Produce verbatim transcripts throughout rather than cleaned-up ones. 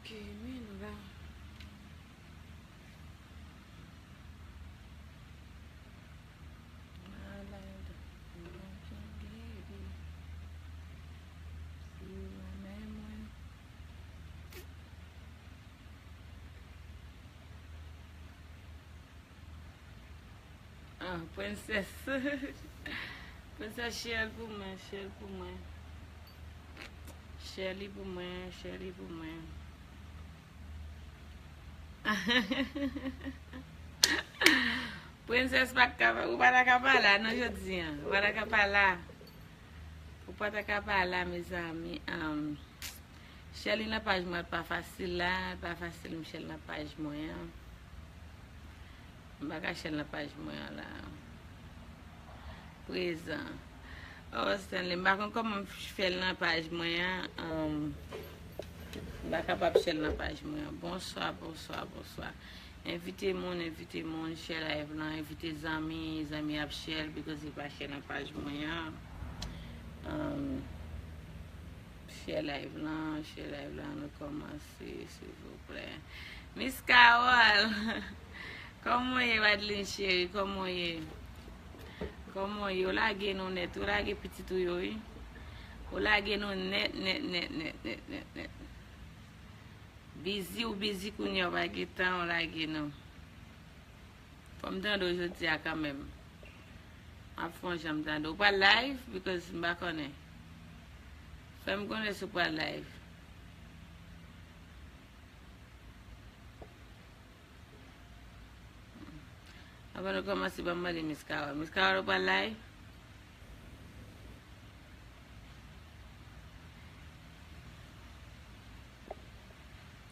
Jimmy, nou la. Malad, Bondye geri. Pou renmen mwen. Ah, prensès. Prensès, share pou mwen, share pou mwen. Share li pou mwen, share li pou mwen. Prensès pa ka, ou pa ta ka pa la non jodi a. Ou pa ta ka pa la. Ou pa ta ka pa la, mezanmi. Um, Share li nan paj mwen, pa fasil la, pa fasil m share nan paj mwen an. M pa ka share nan paj mwen an la. Prezan. Oh, Stanley, m pa konn kòman m fè l nan paj mwen an. Um, m pa kapab share l nan paj mwen an. Bonswa, bonswa, bonswa. Envite moun, envite moun, share live lan, envite zanmi, zanmi ap share because li pa share nan paj mwen an. Um, Share live lan, share live lan, nou kòmanse, silvouplè. Miss Carole, kòman w ye, Madeline cheri, kòman w ye? Kòman w ye? Ou lage nou nèt, ou lage pitit ou yo, wi. Ou lage nou nèt, nèt, nèt, nèt, nèt, nèt, nèt. Bizi, ou bizi kounye a, ou pa gen tan, ou lage nou. Fò m tande w jodi a kanmenm. M ap fè yon jan m tande w. Ou pral live? Because m pa konnen. Fè m konnen si w pral live. Anvan nou kòmanse, ban m mande Miss Carole. Miss Carole, ou pral live?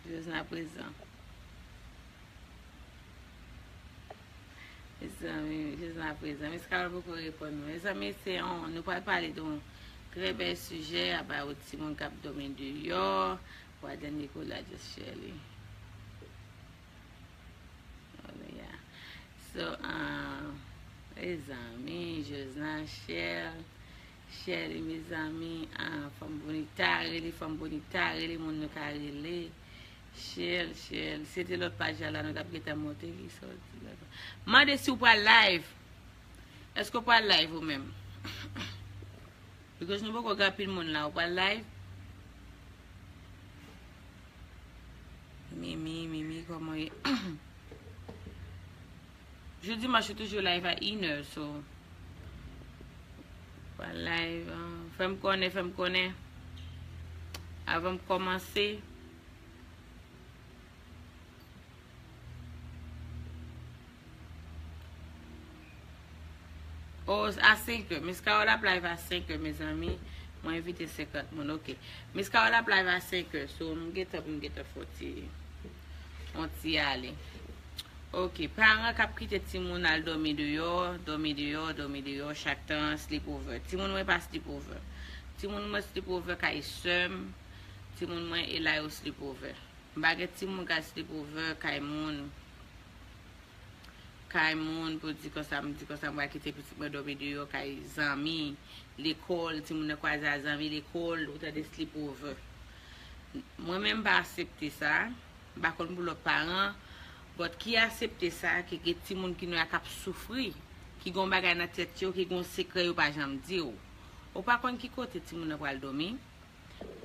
Josna prezan. Mezanmi, Josna prezan. Miss Carole poko reponn nou. Mezanmi, se yon, nou pral pale de yon trè bèl sijè about timoun k ap dòmi deyò. Waden Nicolas just share li. Oh, yeah. So, uh, mezanmi, Josna share. Share li, mezanmi. Ah, fanm bonita, rele fanm bonita, rele moun nou ka rele. Share, share. Se te lòt paj la, la nou t ap gentan monte ki sòti la. Mande si w pral live. Èske w pral live ou menm? Because nou poko gen anpil moun la. Ou pral live? Mimi, Mimi, kòman w ye? Jou dimanch, yo toujou live a inè, so. Pral live, ah, fè m konnen, fè m konnen. Avan m kòmanse. Oh, a senk è. Miss Carole ap live a senk è, mezanmi. Mwen envite senkant moun, ok. Miss Carole ap live a senk è, so m gentan, m gentan fè yon ti, yon ti ale. Ok, paran k ap kite timoun al dòmi deyò, dòmi deyò, dòmi deyò, chak tan sleepover. Timoun mwen pa sleepover. Timoun mwen sleepover kay sè m, timoun mwen e la yo sleepover. M pa gen timoun k al sleepover kay moun. Kay moun pou di konsa, m di konsa, m pral kite pitit mwen dòmi deyò, kay zanmi, lekòl, timoun nan kwaze a zanmi lekòl, ou tande sleepover. Mwen menm m pa aksepte sa, m pa konn pou lòt paran, but ki aksepte sa, ke gen timoun ki nan k ap soufri, ki gen yon bagay nan tèt yo, ki gen yon sekrè yo pa janm di w. Ou pa konn ki kote timoun nan pral dòmi.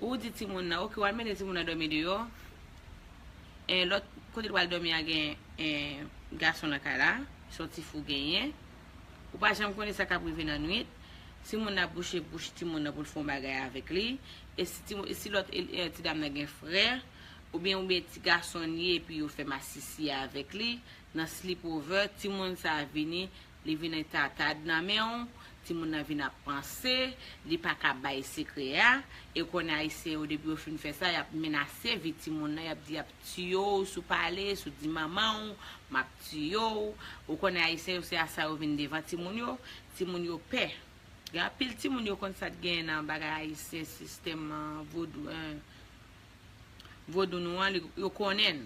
Ou di timoun nan, ok, w al mennen timoun nan dòmi deyò. E lòt kote l pral dòmi a gen, e, gason nan kay la, se yon ti fi w genyen. Ou pa janm konnen sa k ap rive nan nwit. Timoun nan ap bouche bouch timoun nan pou l fè yon bagay avèk li. E si timoun, e si lòt, e, e, ti dam nan gen frè, oubyen, oubyen ti gason l ye, epi yo fè masisi avèk li, nan sleepover, timoun sa a vini, li vin eta tad nan men w, timoun nan vin ap panse, li pa ka bay sekrè a, e w konnen ayisyen yo depi yo fin fè sa, y ap menase vi timoun nan, y ap di y ap tiye w si w pale, si w di manman w, m ap tiye w. Ou konnen ayisyen yo se a sa yo vin devan timoun yo, timoun yo pè. Gen anpil timoun yo konn sa t genyen nan bagay ayisyen, sistèm, ah, vodou, eh, vodou nou an, li, yo konnen l.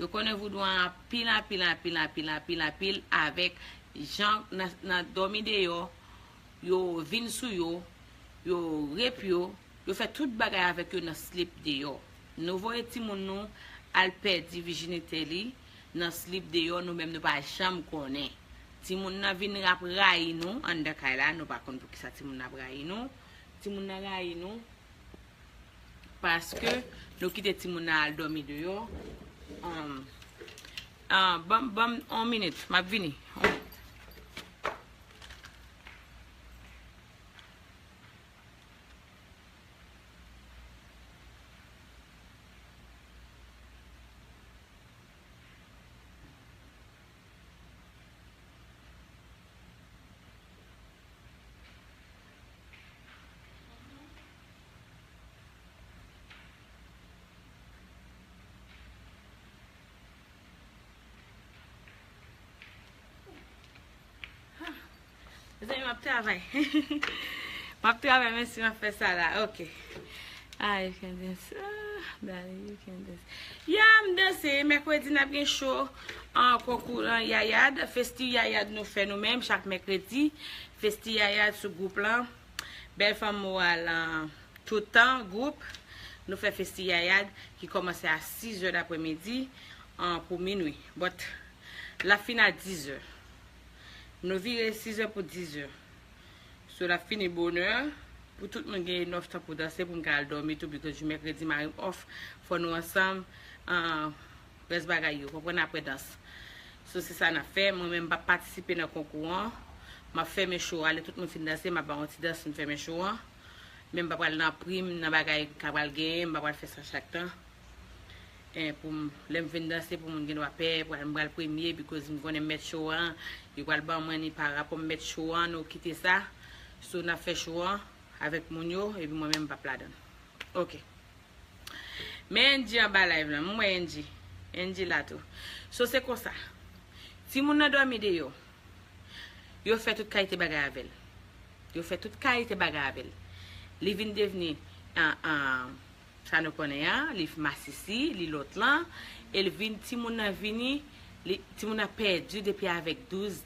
Yo konnen voudou an anpil, anpil, anpil, anpil, anpil, anpil avèk jan nan, nan dòmi deyò, yo vin sou yo, yo rep yo, yo fè tout bagay avèk yo nan slip deyò. Nou voye timoun nou al pèdi vijinite li nan slip deyò, nou menm nou pa janm konnen. Timoun nan vin ap rayi nou anndan kay la, nou pa konn poukisa timoun nan ap rayi nou. Timoun nan rayi nou paske nou kite timoun nan al dòmi deyò. Um, uh, ban, ban m yon minit, m ap vini. Mezanmi, m ap travay. M ap travay, men si m ap fè sa la, ok. Ah, you can dance. Ah, daddy, you can dance. Ya, m danse. Mèkredi, n ap gen show an konkou an Yayad. Festi Yayad nou fè nou menm chak mèkredi. Festi Yayad sou gwoup lan. Bèl fanm moral an tout tan, gwoup. Nou fè Festi Yayad ki kòmanse a sizè dapremidi an pou minwi. But, l ap fin a dizè. Nou vire sizè pou dizè. So, l ap fini bonè pou tout moun gen enough tan pou danse, pou m ka al dòmi tou, because jou mèkredi, mari m off, fò nou ansanm, ah, rès bagay yo, konprann, apre dans. So, se sa n ap fè. Mwen menm, m p ap patisipe nan konkou an. M ap fèmen show a, lè tout moun fin danse, m ap ba yon ti dans, m fèmen show an. Men m pa pral nan prim, nan bagay k ap pral genyen, m pa pral fè sa chak tan. Eh, pou m, lè m vin danse, pou moun gen dwa pè, pral, m pral premye, because m konnen m mèt show an, yo pral ban mwen ni pa rapò m mèt show an, nou kite sa. So, n ap fè show an avèk moun yo, epi mwen menm m p ap ladan l. Ok. Men Angie anba live lan, m wè Angie. Angie la tou. So, se konsa. Timoun nan dòmi deyò. Yo fè tout kalite bagay avè l. Yo fè tout kalite bagay avè l. Li vin devni, ah, ah, sa nou konnen an, li masisi, li lòt lan, e l vin, timoun nan vini, li, timoun nan pèdi depi avèk douz,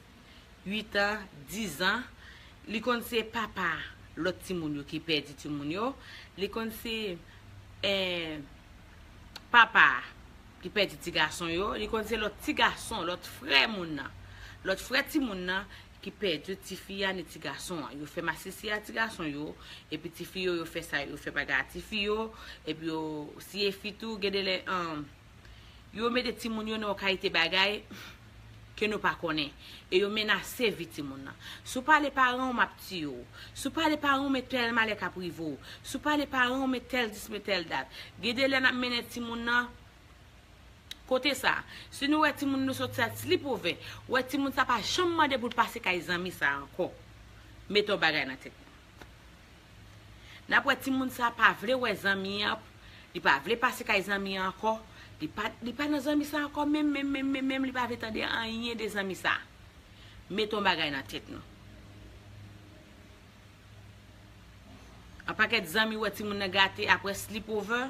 uit an, diz an. Li konn se papa lòt timoun yo ki pèdi timoun yo. Li konn se, eh, papa ki pèdi ti gason yo. Li konn se lòt ti gason, lòt frè moun nan. Lòt frè timoun nan ki pèdi tifi a ni ti gason an. Yo fè masisi a ti gason yo, epi tifi yo, yo fè sa, yo fè bagay a tifi yo, epi yo, si e fi tou, gen de lè, um, yo mete timoun yo nan yon kalite bagay ke nou pa konnen. E yo menase vi timoun nan. Si w pale paran w, m ap tiye w. Si w pale paran w, men tèl malè k ap rive w. Si w pale paran w, men tèl dis, men tèl dat. Gen de lè n ap mennen timoun nan kote sa. Si nou wè timoun nou soti a sleepover, wè timoun sa pa janm mande pou l pase kay zanmi sa ankò. Mete yon bagay nan tèt nou. N ap wè timoun sa pa vle wè zanmi an, li pa vle pase kay zanmi an ankò, li pa, li pa nan zanmi sa ankò, menm, menm, menm, menm, menm, li pa vle tande anyen de zanmi sa. Mete yon bagay nan tèt nou. Yon pakèt zanmi wè timoun nan gate apre sleepover,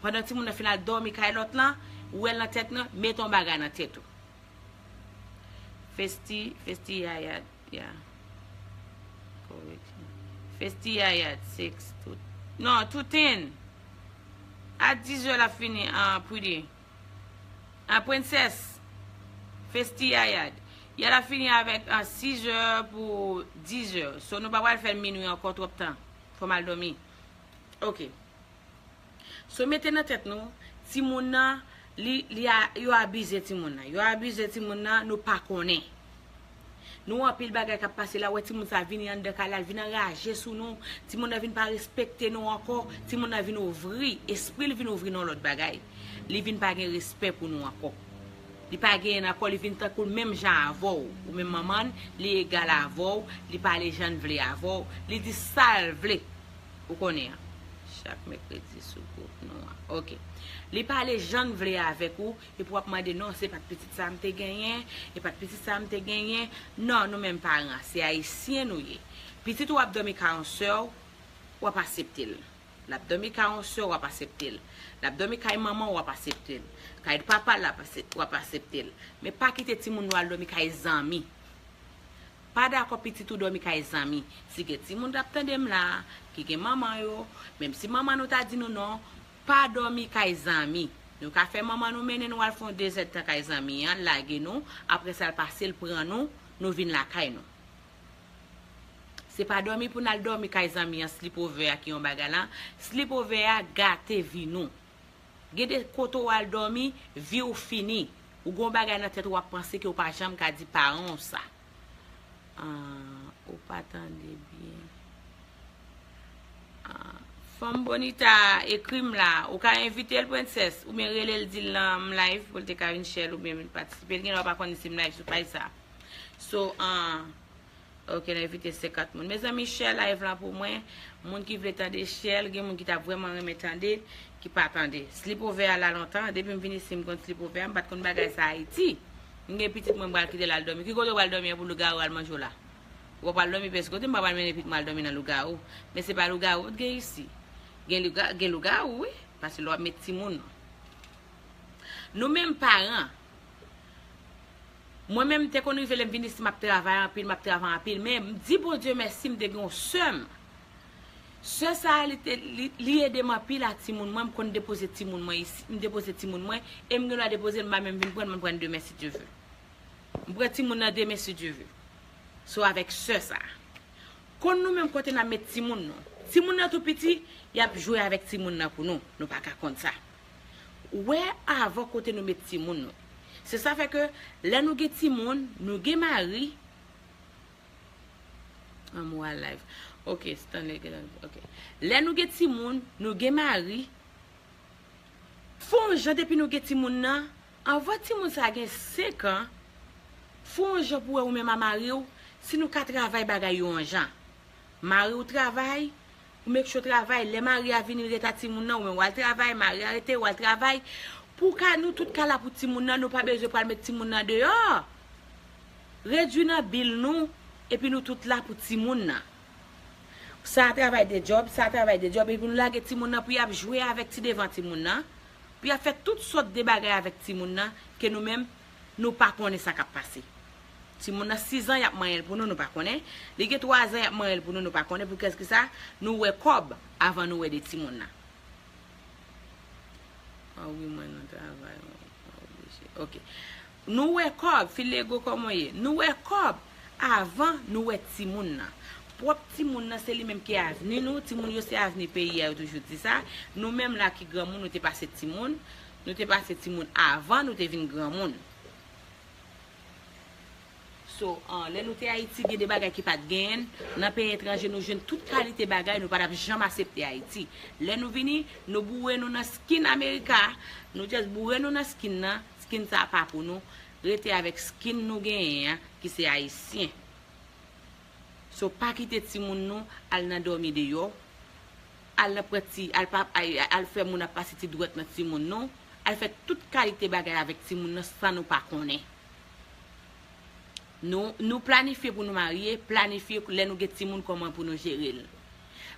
pandan timoun nan fin al dòmi kay lòt lan, ou wè l nan tèt nan, mete yon bagay nan tèt ou. Festi, festi yaya. Yeah. Correct. Festi yaya, six to, non, to ten. A dizè l ap fini, ah, Pretty. Ah, Princess. Festi yaya. Yaya l ap fini avèk, ah, sizè pou dizè. So, nou pa pral fè l minwi ankò twòp tan. Fò m al dòmi. Ok. So, mete nan tèt nou, timoun nan, li, li a, yo abize timoun nan. Yo abize timoun nan, nou pa konnen. Nou anpil bagay k ap pase la, wè timoun sa vini anndan kay la, l vin anraje sou nou. Timoun nan vin pa respekte nou ankò. Timoun nan vin ouvri, espri l vin ouvri nan lòt bagay. Li vin pa gen respè pou nou ankò. Li pa genyen ankò, li vin tankou l menm jan avè w. Ou menm manman l, li egal avè w, li pale jan l vle avè w, li di sa l vle. Ou konnen an. Chak mèkredi sou gwoup nou an. Ok. Li pale jan l vle avèk ou, epi w ap mande, "Non, se pa t pitit sa m te genyen, e pa t pitit sa m te genyen." Non, nou menm paran, se ayisyen nou ye. Pitit ou ap dòmi kay yon sè w, w ap asepte l. L ap dòmi kay yon sè w, w ap asepte l. L ap dòmi kay manman w, w ap asepte l. Kay papa l, w ap ase-, w ap asepte l. Men pa kite timoun nou al dòmi kay zanmi. Pa dakò pitit ou dòmi kay zanmi. Si gen timoun k ap tande m la, ki gen manman yo, menm si manman nou ta di nou non, pa dòmi kay zanmi. Nou ka fè manman nou mennen nou al fè yon dezèdtan kay zanmi an, l lage nou, apre sa l pase l pran nou, nou vin lakay nou. Se pa dòmi pou n al dòmi kay zanmi an, sleepover a ki yon bagay la. Sleepover a gate vi nou. Gen de kote w al dòmi, vi w fini. Ou gen yon bagay nan tèt ou w ap panse ke w pa janm ka di paran w sa. Ah, ou pa tande byen. Ah, fanm Bonita, ekri m la. Ou ka envite l, Princess, oubyen rele l, di l nan m live pou l te ka vin share l oubyen vin patisipe. L gen lè w pa konn si m live sou paj sa. So, ah, ok, n envite senkant moun. Mezanmi, share live lan pou mwen. Moun ki vle tande, share l. Gen moun ki ta vrèman renmen tande, ki pa tande. Sleepover a la lontan. Depi m vin isi, m konn sleepover a. M pa t konn bagay sa Ayiti. M gen pitit mwen, m pral kite l al dòmi. Ki kote w pral dòmi an pou lougawou al manje w la? Ou pa pral dòmi pyès kote, m pa pral mennen pitit mwen al dòmi nan lougawou. Men se pa lougawou t gen isi. Gen louga-, gen lougawou, wi. Paske lè w ap met timoun. Nou menm paran, mwen menm, m te konn rive lè m vin isi, m ap travay anpil, m ap travay anpil. Men, m di Bondye mèsi, m te gen yon sè m. Sè sa a, li te, li, li ede m anpil a timoun mwen. M konn depoze timoun mwen isi, m depoze timoun mwen, e m gen dwa depoze l, m pa menm vin pran l, mwen pran l demen si Dye ve. M pran timoun nan demen si Dye ve. So, avèk sè sa a. Konn nou menm kote n ap met timoun nou. Timoun nan tou piti, y ap jwe avèk timoun nan pou nou. Nou pa ka konn sa. Wè avan kote nou met timoun nou. Se sa fè ke lè nou gen timoun, nou gen mari. An mwa live. Ok, Stanley, ok. Lè nou gen timoun, nou gen mari. Fè yon jan depi nou gen timoun nan, anvan timoun sa a gen senk an, fè yon jan pou wè ou menm a mari w, si nou ka travay bagay yo yon jan. Mari w travay, ou make sure travay, lè mari a vini, li ret a timoun nan, ou menm w al travay, mari a rete, w al travay. Pou ka nou tout ka la pou timoun nan, nou pa bezwen pral met timoun nan deyò. Redui nan bil nou, epi nou tout la pou timoun nan. Sa a travay de djòb, sa a travay de djòb, epi nou lage timoun nan pou y ap jwe avèk ti devan timoun nan, pou y ap fè tout sòt de bagay avèk timoun nan, ke nou menm, nou pa konnen sa k ap pase. Timoun nan sis an, y ap manyen l pou nou, nou pa konnen. Li gen twa zan, y ap manyen l pou nou, nou pa konnen. Pou kèskisa? Nou wè kòb avan nou wè de timoun nan. Ah wi, mwen nan travay, mwen oblije. Ok. Nou wè kòb, Filego, kòman w ye? Nou wè kòb avan nou wè timoun nan. Pwòp timoun nan, se li menm ki avni nou. Timoun yo se avni peyi a, yo toujou di sa. Nou menm la ki granmoun, nou te pase timoun. Nou te pase timoun avan nou te vin granmoun. So, ah, lè nou te Ayiti, gen de bagay ki pa t genyen. Nan peyi etranje, nou jwenn tout kalite bagay, nou pa t ap janm aksepte Ayiti. Lè nou vini, nou boure nou nan skin Amerika, nou just boure nou nan skin nan, skin sa a pa pou nou. Rete avèk skin nou genyen an, ki se ayisyen. So, pa kite timoun nou al nan dòmi deyò, al nan pran ti, al pa, al, al fè moun ap pase ti dwèt nan timoun nou, al fè tout kalite bagay avèk timoun nan san nou pa konnen. Nou, nou planifye pou nou marye, planifye lè nou gen timoun kòman pou nou jere l.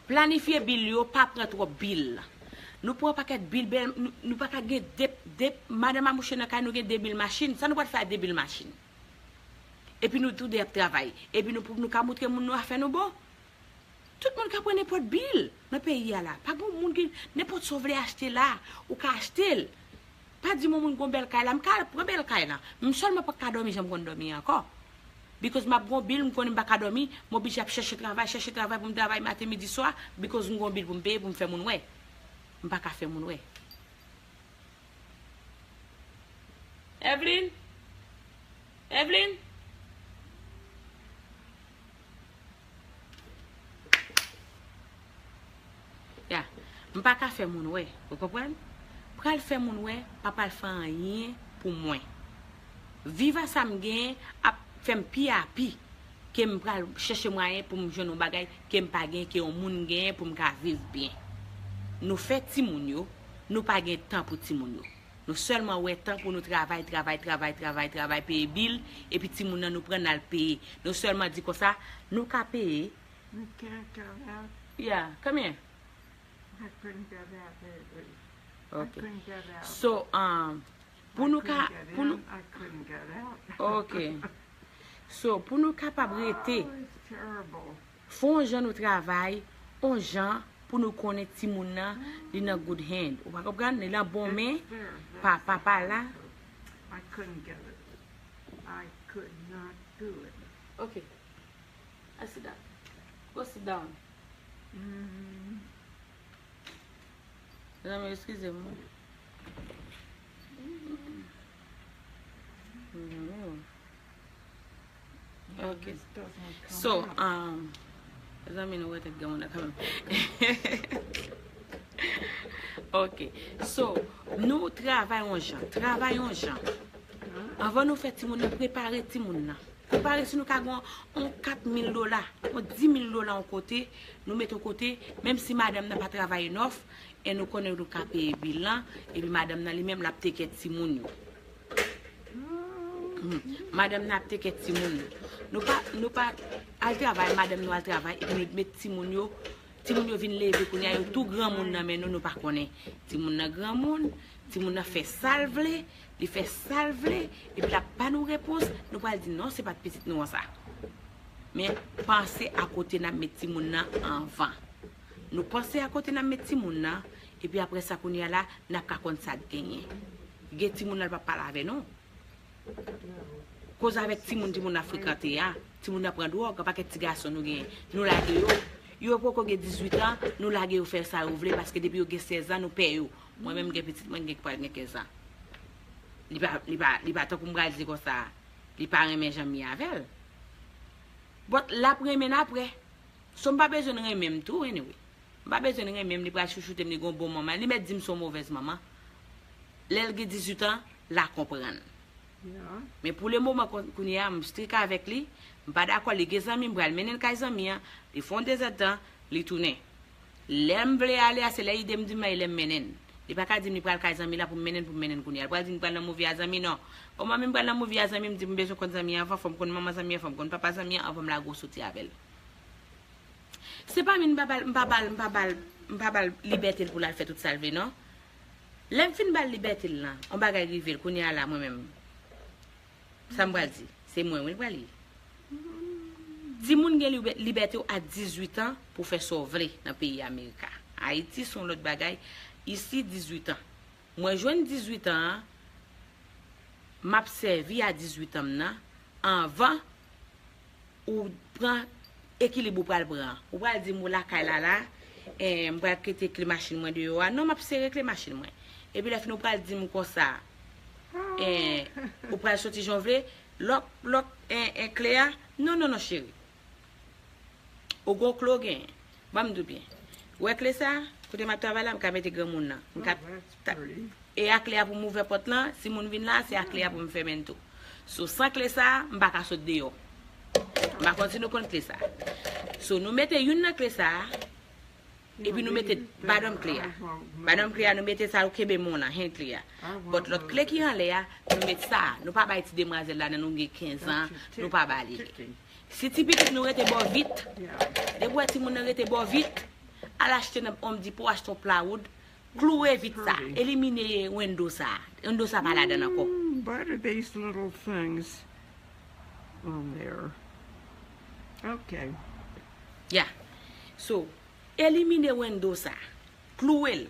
Planifye bil yo, pa pran twòp bil. Nou pran yon pakèt bil, bèl, nou, nou pa ka gen de, de, madanm a mouche nan kay, nou gen de bil machin. Sa nou pral fè ak de bil machin? Epi nou toude ap travay. Epi nou, pou nou ka moutre moun nou afè nou bon. Tout moun ka pran nenpòt bil nan peyi a la. Pa gen moun ki, nenpòt sa w vle achte la, ou ka achte l. Pa di m yon moun gon bèl kay la, m ka al pran bèl kay la. M sèlman p ap ka dòmi jan m konn dòmi an ankò. Because m ap gon bil, m konnen m pa ka dòmi, m oblije ap chèche travay, chèche travay pou m travay maten, midi, swa, because m gon bil pou m peye, pou m fè moun wè. M pa ka fè moun wè. Evelyn? Evelyn? Ya, m pa ka fè moun wè, ou konprann? Pral fè moun wè, pa pral fè anyen pou mwen. Viv a sa m genyen ap fè m pi api ke m pral chèche mwayen pou m jwenn yon bagay ke m pa genyen, ke yon moun genyen pou m ka viv byen. Nou fè timoun yo, nou pa gen tan pou timoun yo. Nou sèlman wè tan pou nou travay, travay, travay, travay, travay, peye bil, epi timoun nan nou pran n al peye. Nou sèlman di konsa, nou ka peye. You can't get out. Yeah, come here. I couldn't get out, baby. I Ok. Couldn't get out. So, um, pou I nou ka, couldn't get pou nou in, I couldn't get out. Ok. So, pou nou kapab rete, Oh, it's terrible. Fè yon jan nou travay, yon jan pou nou konnen timoun nan, li nan good hand. Ou pa konprann? Li nan bon men, pa papa la. I couldn't get it. I could not do it. Ok. I sit down. Go sit down. Mm, Mezanmi, eskize m. Mezanmi, oh. Ok. this doesn't come So, out. um, mezanmi, nou wè tèt granmoun nan kanmenm. Ok. So, nou travay yon jan. Travay yon jan. Anvan nou fè timoun nan, prepare timoun nan. Prepare si nou ka gen yon kat mil dola, yon dis mil dola yon kote, nou mete yon kote, menm si madanm nan pa travay enòf, e nou konnen nou ka peye bil lan, epi madanm nan li menm l ap teke timoun yo. Hmm. Madanm nan ap teke timoun yo. Nou pa, nou pa al travay, madanm nou al travay, epi nou met timoun yo, timoun yo vin leve kounye a, yo tou granmoun nan men nou, nou pa konnen. Timoun nan granmoun, timoun nan fè sa l vle, li fè sa l vle, epi l ap ba nou repons, nou pral di non, se pa t pitit nou an sa. Men, panse a kote n ap met timoun nan anvan. Nou panse a kote n ap met timoun nan, epi apre sa kounye a la, n ap ka konn sa k genyen. Gen timoun nan l p ap pale avè nou. Koz avèk timoun, timoun nan frekante a, timoun nan pran dwòg, yon pakèt ti gason nou genyen. Nou lage yo. Yo poko gen dizuit an, nou lage yo fè sa yo vle, paske depi yo gen sèz an, nou pè yo. Mwen menm gen pitit mwen gen pral gen kenz an. Li pa, li pa, li pa tankou m pral di konsa, li pa renmen Janmi avè l. But l ap renmen n apre. So m pa bezwen l renmen m tou, anyway. M pa bezwen l renmen m, li pral chouchoute m, li gon bon manman. Li mèt di m se yon movèz manman. Lè l gen dizuit an, l a konprann. Yeah. Men pou le moman kon- kounye a, m strik avèk li, m pa dakò, li gen zanmi, m pral mennen l kay zanmi an, li fè yon dezèdtan, li tounen. Lè m vle ale a, se lè ide m di m la, e lè m mennen l. Li pa ka di m li pral kay zanmi la pou m mennen l, pou m mennen l kounye a. Li pral di m li pral nan movie a zanmi, non. O manmi m pral nan movie a zanmi, m di m bezwen konn zanmi an avan, fò m konn manman zanmi an, fò m konn papa zanmi an, anvan m lage w soti avè l. Se pa min m pa ba l, m pa ba l, m pa ba l, m pa ba l libète l pou l al fè tout sa l vle, non. Lè m fin ba l libète l lan, yon bagay rive l, kounye a la, mwen menm. Sa m pral di? Se mwen, wi, l pral ye. Timoun gen libè- libète w a dizuit an pou fè sa w vle nan peyi Amerika. Ayiti se yon lòt bagay. Isi, dizuit an. Mwen jwenn dizuit an an, m ap sèvi a dizuit an m nan anvan ou pran ekilib ou pral pran an. Ou pral di m ou lakay la la, eh, m pral kite kle machin mwen deyò a. Non, m ap sere kle machin mwen. Epi lè fini ou pral di m konsa, eh, ou pral soti jan w vle, lòk, lòk, eh, eh, kle a. Non, non, non, cheri. Ou gon kle w genyen. Ban m di w byen. Ou wè kle sa? Kote m ap travay la, m ka mete granmoun nan. M ka Oh, that's ta- pretty. E a kle a pou m ouvè pòt lan, si moun vin la, se a kle a pou m fèmen l tou. So, san kle sa, m pa ka sot deyò. M pa konn si nou konn kle sa. So, nou mete youn nan kle sa, epi nou mete badanm kle a. Badanm kle a, nou mete sa, ou kenbe men w lan, hand kle a. But lòt kle ki anlè a, nou met sa. Nou pa bay ti demwazèl la, nan nou gen kenz an, nou pa ba li. Si ti pitit nou rete bò vit, depi w wè timoun nan rete bò vit, al achte nan Home Depot, achte yon plawoud, klouwe vit sa, elimine wendo sa. Wendo sa pa ladan ankò. Mm, what are these little things on there? Okay. Yeah. So, elimine wendo sa. Klouwe l.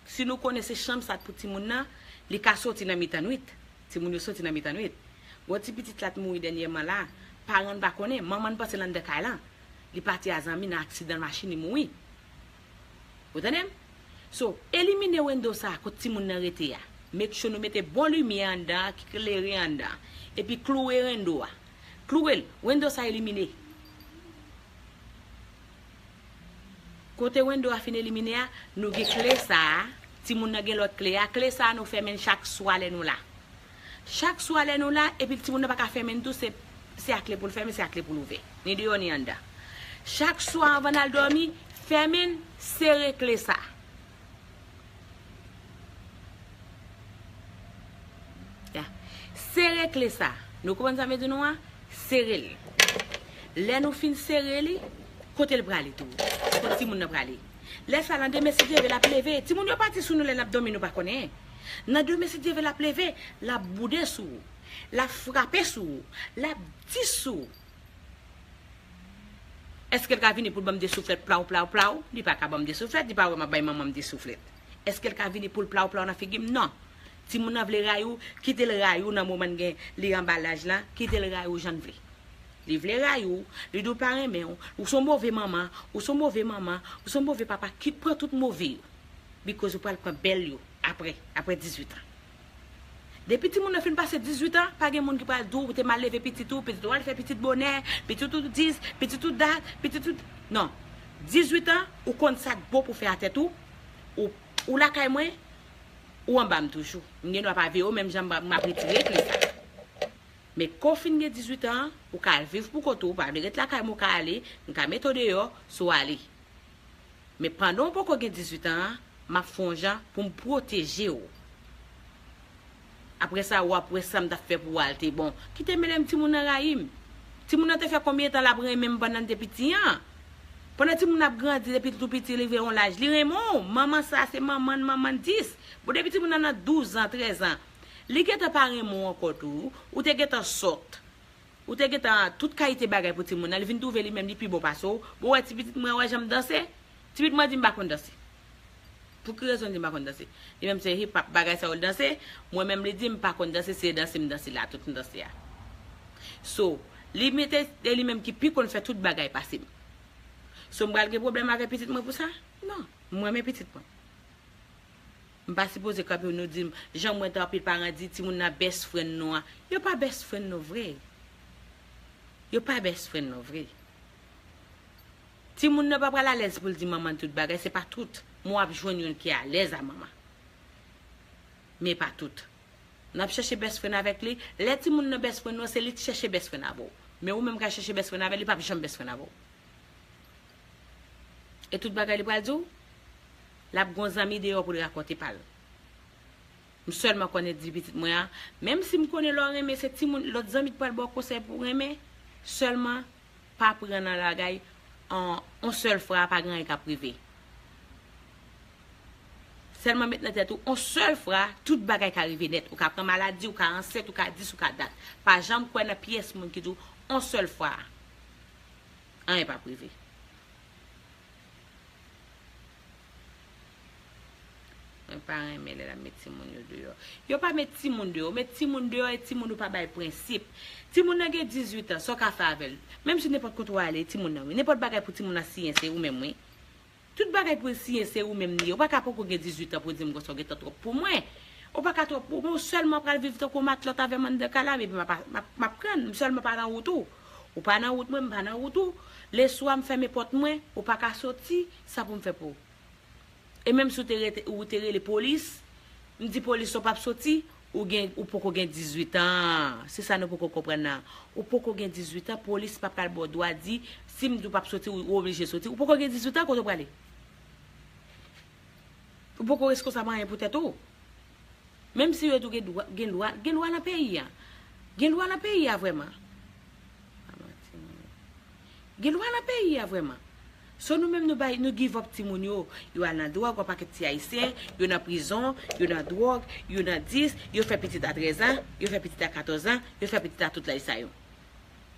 Si nou konnen se chanm sa pou timoun nan, li ka soti nan mitan nwit. Timoun yo soti nan mitan nwit. Gon ti pitit la t mouri dènyèman la, paran l pa konnen, manman l panse l anndan kay lan. Li pati a zanmi nan aksidan machin, li mouri. Ou tande m? So, elimine wendo sa a kot timoun nan rete a. Make sure nou mete bon limyè anndan an ki klere anndan an. Epi klouwe wendo a. Klouwe l, wendo sa a elimine. Kote wendo a fin elimine a, nou gen kle sa a, timoun nan gen lòt kle a, kle sa a nou fèmen l chak swa lè nou la. Chak swa lè nou la, epi timoun nan pa ka fèmen l tou, se, se a kle pou l fèmen, se a kle pou l ouvè. Ni deyò, ni anndan. Chak swa anvan n al dòmi, fèmen l, sere kle sa a. Ya. Sere kle sa. Nou konprann sa m vle di nou an? Sere l. Lè nou fin sere li, kote l prale tou? Kote timoun nan prale? Lè sa, nan demen, si Dye vle, l ap leve. Timoun yo pati sou nou lè n ap dòmi, nou pa konnen. Nan demen, si Dye vle, l ap leve, l ap boude sou ou. L ap frape sou ou. L ap di sou ou. Èske l ka vini pou l ban m de souflèt plaw, plaw, plaw? Li pa ka ban m de souflèt, li pa wè m ap bay manman m de souflèt. Èske l ka vini pou l plaw, plaw nan figi m? Non. Timoun nan vle rayi w, kite l rayi w nan moman l gen, li anba laj la, kite l rayi w jan l vle. Li vle rayi w, li di w pa renmen w, ou se yon move manman, ou se yon move manman, ou se yon move papa, kit pran tout move yo. Because ou pral pran bèl yo apre, apre dizuit an. Depi timoun nan fin pase dizuit an, pa gen moun ki pral di w ou te mal leve pitit ou, pitit ou al fè pitit bonè, pitit ou dis, pitit ou dat, pitit ou... Non. Dizuit an, ou konn sa k bon pou fè a tèt ou, ou, ou lakay mwen, ou anba m toujou. M gen dwa pa veye w, menm jan m ap retire kle sa. Men kon w fin gen dizuit an, ou ka al viv pou kont ou, ou pa vle ret lakay mwen, ou ka ale, m ka mete w deyò, si w ale. Men pandan w poko gen dizuit an, m ap fè yon jan pou m pwoteje w. Apre sa, w ap wè sa m t ap fè pou w a te bon. Kite mele m, timoun nan rayi m. Timoun nan te fè konbyen tan l ap renmen m pandan l te piti an? Pandan timoun nan ap grandi depi l tou piti, li rive yon laj, li renmen w. Manman sa se manman n, manman n dis. Bon, depi timoun nan nan douz an, trèz an, li gentan pa renmen w ankò tou. Ou te gentan sòt. Ou te gentan tout kalite bagay pou timoun nan. Li vin twouve li menm li pi bon pase w. Bon, wè ti pitit mwen, wè jan m danse. Ti pitit mwen di m pa konn danse. Pou ki rezon l di m pa konn danse? Li menm se hip hop bagay sa yo l danse. Mwen menm li di m pa konn danse, se danse m danse la, tout m danse a. So, li mete e li menm ki pi konn fè tout bagay pase m. So, m pral gen pwoblèm avè pitit mwen pou sa? Non, m renmen pitit mwen. M pa sipoze kanpe nou di m, jan m wè anpil paran di timoun nan best friend nou an. Yo pa best friend nou vre. Yo pa best friend nou vre. Timoun nan pa pral alèz pou l di manman l tout bagay, se pa tout. Men w ap jwenn youn ki alèz a manman. Men pa tout. N ap chèche best friend avèk li. Lè timoun nan best friend nou an, se li k chèche best friend avè w. Men ou menm k al chèche best friend avè l, li p ap janm best friend avè w. E tout bagay li pral di w, l ap gon zanmi deyò pou l rakonte pa l. M sèlman konnen di pitit mwen an, menm si m konnen lè w renmen se timoun, lòt zanmi k pral ba w konsèy pou w renmen, sèlman pa pran nan bagay an, on sèl fwa, pa gen anyen k ap rive. Sèlman met nan tèt ou, on sèl fwa, tout bagay ka rive nèt. Ou ka pran maladi, ou ka ansent, ou ka dis, ou ka dat. Pa janm kwè nan pyès moun ki di w, on sèl fwa, anyen p ap rive. Mwen pa renmen lè l ap met timoun yo deyò. Yo pa met timoun deyò, met timoun deyò e timoun ou pa bay prensip. Timoun nan gen dizuit an, sa w ka fè avè l? Menm si nenpòt kote w ale, timoun nan wi. Nenpòt bagay pou timoun nan siyen, se ou menm wi. Tout bagay pou l siyen, se ou menm li ye. Ou pa ka poko gen dizuit an pou di m konsa w gentan twòp pou mwen. Ou pa ka twòp pou mwen, ou sèlman pral viv tankou matlòt avè m anndan kay la, epi m ap, m ap, m ap pran, m sèlman pa nan wout ou. Ou pa nan wout mwen, m pa nan wout ou. Leswa m fèmen pòt mwen, ou pa ka soti, sa pou m fè pou ou? E menm si w te rete, ou te rele polis, m di polis sa w p ap soti, ou gen, ou poko gen dizuit an. Se sa nou poko konprann nan. Ou poko gen dizuit an, polis pa pral ba w dwa di, si m di w p ap soti, ou, ou oblije soti. Ou poko gen dizuit an, kote w prale? Ou poko reskonsaban anyen pou tèt ou. Menm si yo di w gen dwa, gen lwa, gen lwa nan peyi a. Gen lwa nan peyi a vrèman. Pa manti, non. Gen lwa nan peyi a vrèman. So nou menm nou bay, nou give up timoun yo. Yo al nan dwòg, yon pakèt ti ayisyen, yo nan prizon, yo nan dwòg, yo nan dis, yo fè pitit a trèz an, yo fè pitit a katòz an, yo fè pitit a tout laj sa yo.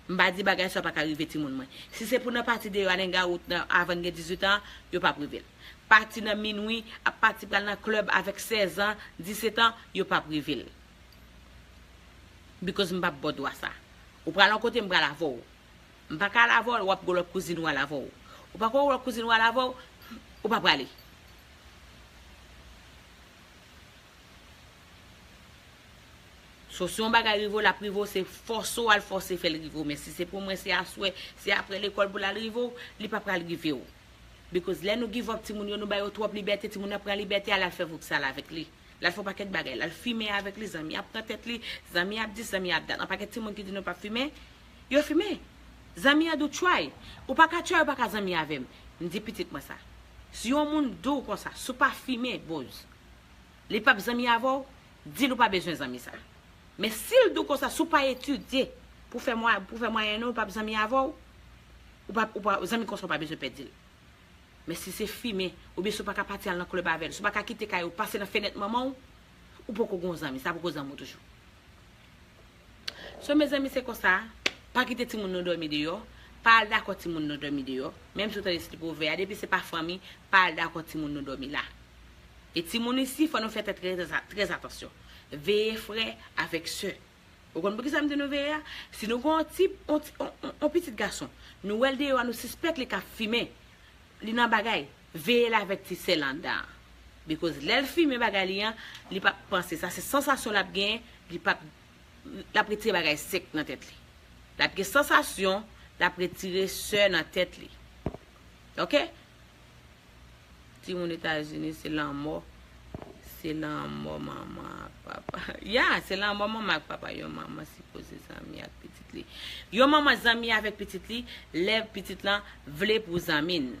M pa di bagay sa pa ka rive timoun mwen. Si se pou nan pati deyò a, nan gawout nan, avan n gen dizuit an, yo p ap rive l. Pati nan minwi, ap pati pral nan klèb avèk sèz an, disèt an, yo p ap rive l. Because m p ap ba w dwa sa. Ou pral yon kote, m pral avè w. M pa ka al avè w, w ap gen lòt kouzin ou al avè w. Ou pa ka wè lòt kouzin ou al avè w, ou pa prale. So, si yon bagay rive w, l ap rive w, se fòse w al fòse fè l rive w. Men si se pou mwen, se aswè, se apre lekòl pou l al rive w, li pa pral rive w. Because lè nou give up timoun yo, nou ba yo twòp libète, timoun nan pran libète a, l al fè voksal avèk li. L al fè yon pakèt bagay, l al fimen avèk li, zanmi ap pran tèt li, zanmi ap dis, zanmi ap dat. Yon pakèt timoun ki di nou p ap fimen, yo fimen. Zanmi an di w try. Ou pa ka try, ou pa ka zanmi avè m. M di pitit mwen sa. Si yon moun di w konsa, si w pa fimen, boz, li p ap zanmi avè w, di l ou pa bezwen zanmi sa. Men si l di w konsa, si w pa etidye pou fè mwa-, pou fè mwayèn ou, l p ap zanmi avè w, ou pa, ou pa, zanmi konsa ou pa bezwen pèdi l. Men si se fimen, oubyen si w pa ka pati al nan klèb avè l, si w pa ka kite kay ou pase nan fenèt manman w, ou poko gen yon zanmi, sa poko zanmi w toujou. So, mezanmi, se konsa, pa kite timoun nou dòmi deyò, Pa al dakò timoun nou dòmi deyò. Menm si w tande ti pwovè a, depi se pa fanmi, pa al dakò timoun nou dòmi la. E timoun isi, fò nou fè tèt trè, trè, trè atansyon. Veye frè avèk sè. Ou konn poukisa m di nou veye a? Si nou gen yon ti, yon ti, yon, yon, yon pitit gason, nou wè l deyò a, nou sispèk li ka fimen, li nan bagay, veye l avèk ti sè l anndan an. Because lè l fimen bagay li an, li p ap panse sa, se sansasyon l ap genyen, li p ap, l ap retire bagay sèk nan tèt li. L ap gen sansasyon, l ap retire sè nan tèt li. Oke? Timoun Etazini, se lanmò. Se lanmò manman ak papa. Ya, se lanmò manman ak papa. Yon manman sipoze zanmi ak pitit li. Yon manman zanmi avèk pitit li, lè pitit lan vle pou zanmi n.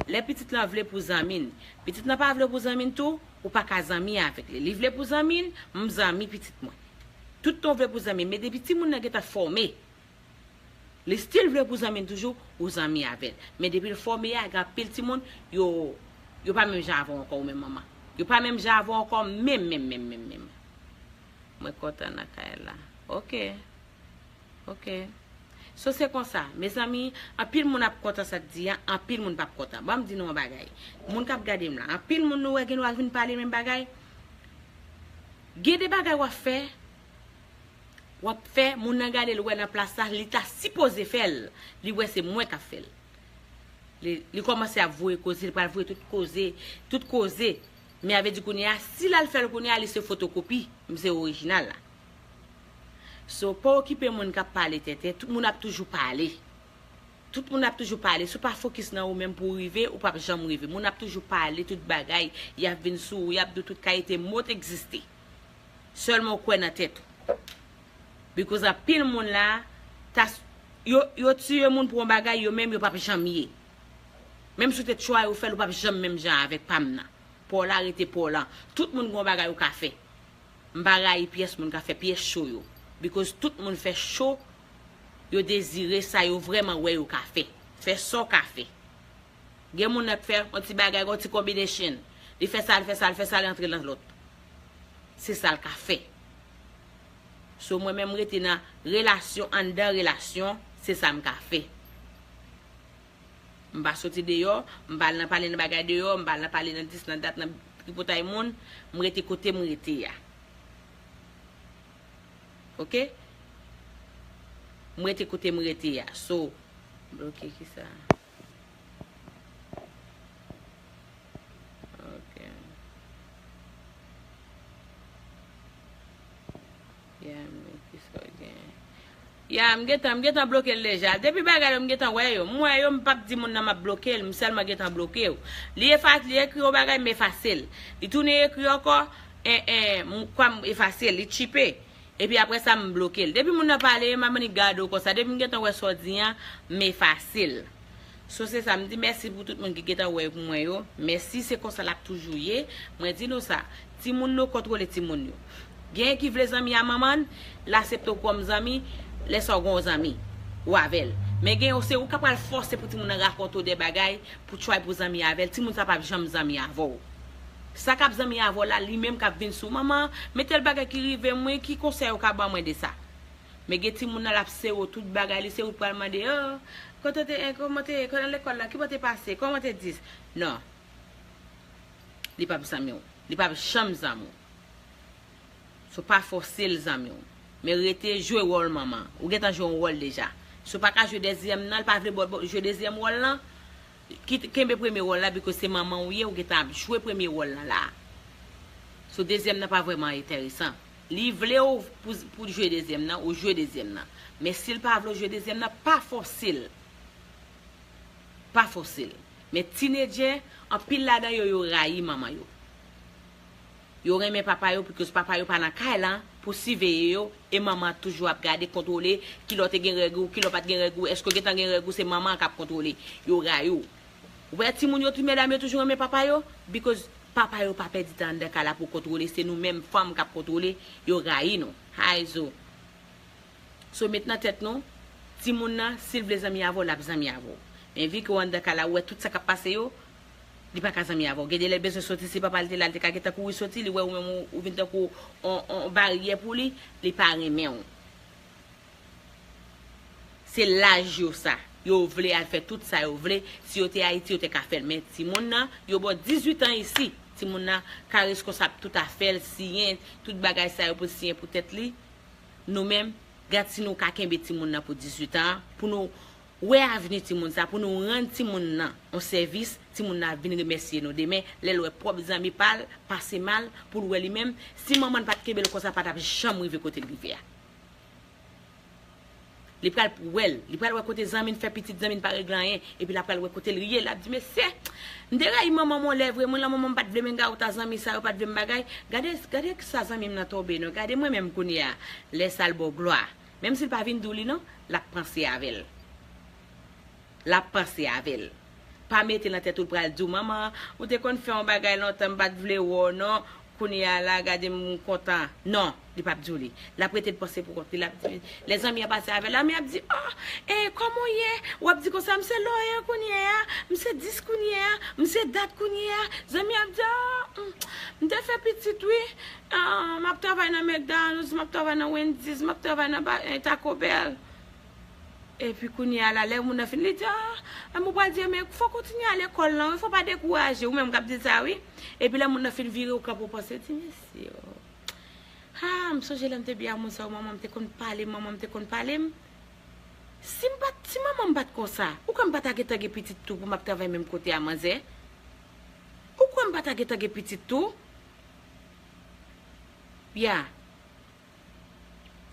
Lè pitit lan vle pou zanmi n. Pitit lan pa vle pou zanmi n tou, ou pa ka zanmi avèk li. Li vle pou zanmi n, m zanmi pitit mwen. Tout tan w vle pou zanmi, men depi timoun nan gentan fòme, li still vle pou zanmi l toujou, ou zanmi avè l. Men depi l fòme a, gen anpil timoun, yo, yo pa menm jan avè w ankò, ou menm manman. Yo pa menm jan avè w ankò, menm, menm, menm, menm, menm. Mwen kontan nan kay la. Oke. Oke. So, se konsa. Mezanmi, anpil moun ap kontan sa k di a, anpil moun p ap kontan. Ban m di nou yon bagay. Moun k ap gade m la, anpil moun nou wè gen dwa vin pale menm bagay. Gen de bagay w ap fè, w ap fè, moun nan gade l wè nan plas la, li ta sipoze fè l, li wè se mwen k ap fè l. Li, li kòmanse ap voye koze, li pral voye tout koze, tout koze. Men a vle di kounye a, si l al fè l kounye a, li se fotokopi, m se orijinal la. So, pa okipe moun k ap pale tenten, tout moun ap toujou pale. Tout moun ap toujou pale. Si w pa fokis nan ou menm pou w rive, ou p ap janm rive. Moun ap toujou pale tout bagay, y ap vin sou ou, y ap di w tout kalite mo t egziste. Sèlman w kwè nan tèt ou. Because anpil moun la, ta, yo, yo tiye moun pou yon bagay, yo menm yo p ap janm ye. Menm si w te try ou fè l, ou p ap janm menm jan avèk pa m nan. Pa w la rete pa w lan. Tout moun gen yon bagay ou ka fè. M pa rayi pyès moun k ap fè pyès cho yo. Because tout moun fè cho yo dezire sa yo vrèman wè yo ka fè. Fè sa w ka fè. Gen moun nan k fè yon ti bagay, yon ti combination. Li fè sa, li fè sa, li fè sa, li antre nan lòt. Se sa l ka fè. So, mwen menm, m rete nan relasyon, anndan relasyon, se sa m ka fè. M pa soti deyò, m pa al nan pale nan bagay deyò, m pa al nan pale nan dis, nan dat, nan tripotay moun, m rete kote m rete a. Oke? M rete kote m rete a. So, bloke kisa? Ok. Ya, men kisa w gen? Ya, m gentan, m gentan bloke l deja. Depi bagay yo, m gentan wè yo. M wè yo, m p ap di moun nan m ap bloke l, m sèlman gentan bloke w. Li efa-, li ekri yon bagay, m efase l. Li tounen ekri ankò, en, en, m, kwa m efase l, li tchipe. Epi apre sa, m bloke l. Depi moun nan pale, m ap annik gade w konsa. Depi m gentan wè sa w di an, m efase l. So, se sa, m di mèsi pou tout moun ki gentan wè pou mwen yo. Mèsi, se konsa l ap toujou ye. Mwen di nou sa, timoun nou kontwole timoun yo. Genyen ki vle zanmi a manman l, l asepte w kòm zanmi, lè sa w gen yon zanmi, ou avè l. Men gen yo, se ou k ap pral fòse pou timoun nan rakonte w de bagay, pou try pou zanmi avè l, timoun sa p ap janm zanmi avè w. Sa k ap zanmi avè w la, li menm k ap vin sou, "Manman, men tèl bagay ki rive m, wi, ki konsèy ou ka ban mwen de sa?" Men gen timoun nan, l ap sere w tout bagay, li se ou k pral mande, "Oh, kote w te, eh, kòman te, kòman lekòl la, kòman te pase, kòman te dis?" Non. Li p ap zanmi w. Li p ap janm zanmi w. So, pa fòse l zanmi w. Men rete jwe wòl manman. Ou gentan jwe yon wòl deja. Si w pa ka jwe dezyèm nan, l pa vle ba w jwe dezyèm wòl lan, kite, kenbe premye wòl la, because se manman w ye, ou gentan ap jwe premye wòl lan la. So, dezyèm nan pa vrèman enteresan. Li vle w pou, pou jwe dezyèm nan, ou jwe dezyèm nan. Men si l pa vle w jwe dezyèm nan, pa fòse l. Pa fòse l. Men tinedjè, anpil ladan yo, yo rayi manman yo. Yo renmen papa yo, because papa yo pa nan kay lan pou siveye yo, e manman toujou ap gade, kontwole, kilè w te gen règ ou, kilè w pa t gen règ ou, èske w gentan gen règ ou, se manman an k ap kontwole. Yo rayi w. Ou wè timoun yo tou, medam yo toujou renmen papa yo, because papa yo pa pèdi tan anndan kay la pou kontwole, se nou menm fanm k ap kontwole, yo rayi nou. Hay zo. So, met nan tèt nou, timoun nan, si l vle zanmi avè w, l ap zanmi avè w. Men vi ke w anndan kay la, ou wè tout sa k ap pase yo, li pa ka zanmi avè w. Gen de lè l bezwen soti, si papa l te la, l te ka gentan kouri soti, li wè ou menm ou, ou vin tankou on, on baryè pou li, li pa renmen w. Se laj yo sa. Yo vle al fè tout sa yo vle. Si yo te Ayiti, yo te ka fè l. Men timoun nan, yo ba w dizuit an isi. Timoun nan ka reskonsab tout afè l, siyen, tout bagay sa yo pou l siyen pou tèt li. Nou menm, gad si nou ka kenbe timoun nan pou dizuit an, pou nou wè avni timoun sa, pou nou rann timoun nan yon sèvis, timoun nan ap vin remèsye nou demen, lè l wè pwòp zanmi pa l pase mal, pou l wè li menm, si manman l pa t kenbe l konsa, pa t ap janm rive kote l rive a. Li pral wè l. Li pral wè kote zanmi n fè pitit, zanmi n pa regle anyen. Epi l ap pral wè kote l ye. L ap di, "Mesye, m te rayi manman m yon lè vre. Mwen, lan manman m pa t vle m enga wot a zanmi sa yo, pa t vle m bagay. Gade, gade sa zanmi m nan tonbe non. Gade mwen menm kounye a." Lè sa l ba w glwa. Menm si l pa vin di w li non, l ap panse avè l. L ap panse avè l. Pa mete nan tèt ou l pral di w, "Manman, ou te konn fè yon bagay lontan, m pa t vle wè w non. Kounye a la, gade m kontan." Non, li p ap di w li. L ap rete l panse pou kont li. L ap di, lè zanmi an pase avè l, zanmi an ap di, "Oh, e, kòman w ye?" W ap di konsa, "M se Loyen kounye a, m se dis kounye a, m se dat kounye a." Zanmi an ap di, "Oh, m, m te fè pitit wi. Ah, m ap travay nan McDonald's, m ap travay nan Wendy's, m ap travay nan ba- eh, Taco Bell." Epi kounye a la, lè moun nan fin, li di, "Ah, m pral di, men fòk ou kontinye al lekòl lan, wi, fò pa dekouraje, ou menm k ap di l sa, wi." Epi lè moun nan fin vire, ou kanpe, ou panse, di, "Mesye, oh. Ah, m sonje lè m te byen a moun sa yo, manman m te konn pale m, manman m te konn pale m." Si m pa t, si manman m pa t konsa, ou kwè m pa ta gentan gen pitit tou pou m ap travay menm kote a, manzè? Ou kwè m pa ta gentan gen pitit tou? Ya.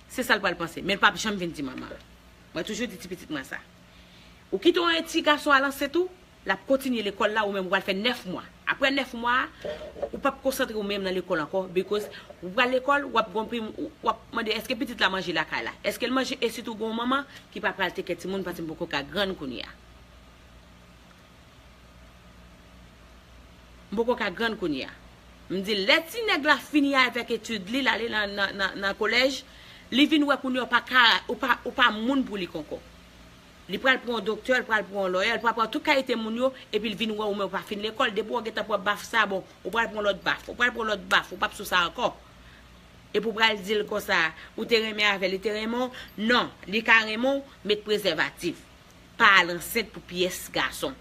Se sa l pral panse. Men l p ap janm vin di manman an. Mwen toujou di ti pitit mwen sa. Ou kite yon ti gason al ansent ou, l ap kontinye lekòl la, ou menm ou pral fè nèf mwa. Apre nèf mwa a, ou p ap konsantre ou menm nan lekòl ankò, because ou pral lekòl, w ap gon pri, w ap mande, èske pitit la manje lakay la? Èske l manje? E sitou gon manman ki pa pral teke timoun paske m poko ka grann kounye a. M poko ka grann kounye a. M di, lè ti nèg la fini avèk etid li, l ale nan, nan, nan, nan kolèj, li vin wè kounye a ou pa ka, ou pa, ou pa moun pou li ankò. Li pral pran yon doktè, li pral pran yon lòyè, li pral pran tout kalite moun yo, epi l vin wè ou menm ou pa fin lekòl. Depi w gentan pran baf sa, bon, ou pral pran lòt baf, ou pral pran lòt baf, ou p ap sou sa ankò. Epi w pral di l konsa, ou te renmen avè l, li te renmen w? Non, li ka renmen w, met prezèvatif. Pa al ansent pou pyès gason.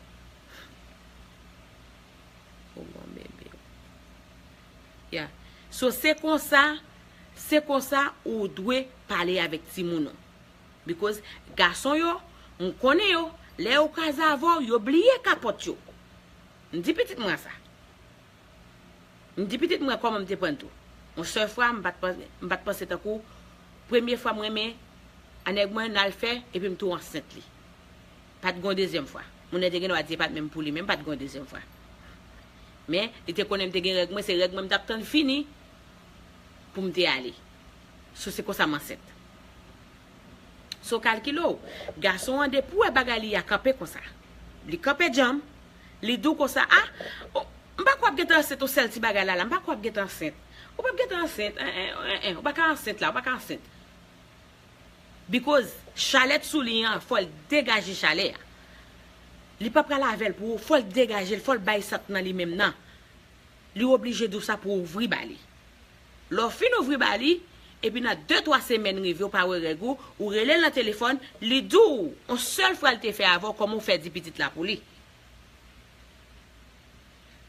Oh, bon, bebe. Ya. So, se konsa, se konsa ou dwe pale avèk timoun ou. Because gason yo, m konnen yo, lè yo kraze avè w, yo bliye kapòt yo. M di pitit mwen sa. M di pitit mwen kòman m te pran l tou. Yon sèl fwa, m pa t panse, m pa t panse tankou premye fwa m renmen a nèg mwen, n al fè, epi m tou ansent li. Pa t gen yon dezyèm fwa. Moun nan te gen dwa di e pa t menm pou li menm, pa t gen yon dezyèm fwa. Men, li te konnen m te gen règ mwen, se règ mwen m t ap tann fini pou m te ale. So, se konsa m ansent. So, kalkile w, gason an depi w wè bagay li a kanpe konsa. Li kanpe djanm, li di w konsa, a, o, m pa kwè w ap gentan ansent yon sèl ti bagay la la, m pa kwè w ap gentan ansent. Ou p ap gentan ansent, en, en, en, en, ou pa ka ansent la, ou pa ka ansent. Because chalè t sou li an, fò l degaje chalè a. Li pa pral avè l pou ou, fò l degaje l, fò l bay sa k nan li menm nan. Li oblije di w sa pou w ouvri ba li. Lè w fin ouvri ba li, epi nan de twa semèn rive, ou pa wè règ ou, ou rele l nan telefòn, li di w, yon sèl fwa l te fè avè w, kòman w fè di pitit la pou li.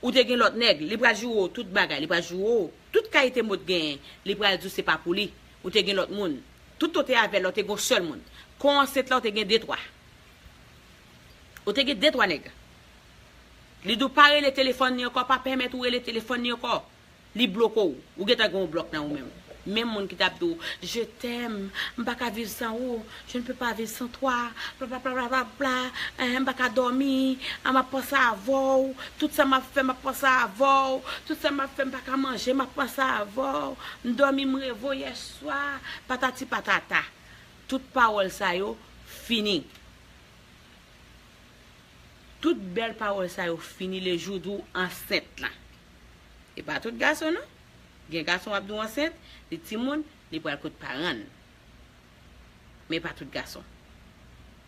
Ou te gen lòt nèg, li pral joure w tout bagay, li pral joure w tout kalite mo t genyen, li pral di w se pa pou li. Ou te gen lòt moun. Tout tan w te avè l la, w te gen yon sèl moun. Kon ansent la, w te gen de twa. Ou te gen de twa nèg. Li di w pa rele telefòn li ankò, pa pèmèt ou rele telefòn li ankò. Li bloke w. Ou gentan gen yon blòk nan ou menm. Menm moun ki t ap di w, "Je t'aime, m pa ka viv san ou, je ne peux pas vivre sans toi, bla, bla, bla, bla, bla, bla, eh, m pa ka dòmi, ah, m ap panse avè w, tout sa m ap fè, m ap panse avè w, tout sa m ap fè, m pa ka manje, m ap panse avè w, m dòmi, m reve w yèswa, patati patata." Tout pawòl sa yo fini. Tout bèl pawòl sa yo fini lejou w di w ansent la. E pa tout gason non. Gen gason w ap di w ansent, li timoun, li pral kot paran l. Men pa tout gason.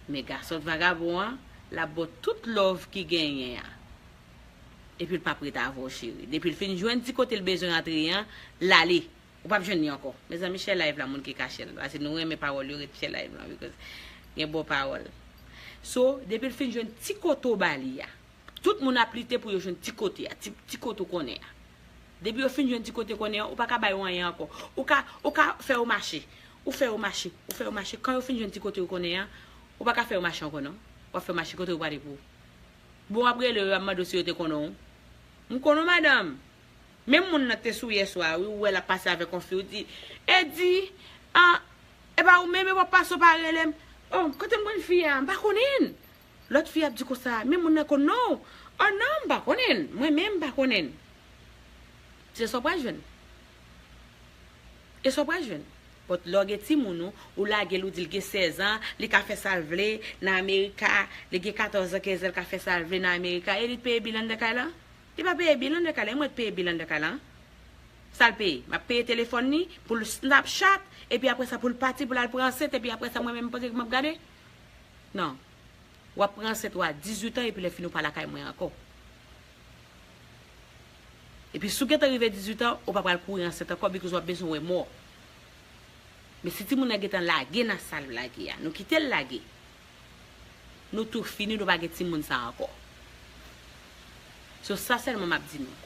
Men gason vagabon an, l ap ba w tout love ki genyen an. Epi l p ap ret avè w, cheri. Depi l fin jwenn ti kote l bezwen antre an, l ale. Ou p ap jwenn li ankò. Mezanmi, share live la, moun ki ka share l. Paske nou renmen pawòl yo, ret share live la, because gen bon pawòl. So, depi l fin jwenn ti kote w ba li a, tout moun ap lite pou yo jwenn ti kote a, ti, ti kote w konnen an. Depi yo fin jwenn ti kote konnen an, ou pa ka ba yo anyen ankò. Ou ka, ou ka fè yo mache. Ou fè yo mache. Ou fè yo mache. Kan yo fin jwenn ti kote yo konnen an, ou pa ka fè yo mache ankò non. W ap fè mache kote yo prale pou. Bon, w ap rele yo, y ap mande w si yo te konnen w. M konnen w, madanm. Menm moun nan te sou yèswa, wi, ou wè l ap pase avèk yon fi, ou di, Edi, ah, e pa ou menm, e w ap pase, w pa rele m. Oh, kote m konn fi a? M pa konnen l. Lòt fi ap di konsa, men moun nan konn non w. Oh non, m pa konnen l. Mwen menm, m pa konnen l. Se sa w pral jwenn. E sa w pral jwenn. But lè w gen timoun ou, ou lage l, ou di l gen sèz an, li ka fè sa l vle nan Amerika, li gen katòz an, kenz an, l ka fè sa l vle nan Amerika, e li t peye bil anndan kay la? Li pa peye bil anndan kay la, e mwen k peye bil anndan kay la, an? Sa l peye? M ap peye telefòn li, pou l Snapchat, epi apre sa pou l pati, pou l al pran ansent, epi apre sa mwen menm m panse ke m ap gade? Non. W ap pran ansent ou a dizuit an, epi lè fini ou pa lakay mwen ankò. Epi si w gentan rive dizuit an, ou pa pral kouri ansent ankò, because w ap bezwen wè mò. Men si timoun nan gentan lage nan sa l lage a, nou kite l lage. Nou tou fini, nou pa gen timoun sa ankò. So, sa sèlman m ap di nou.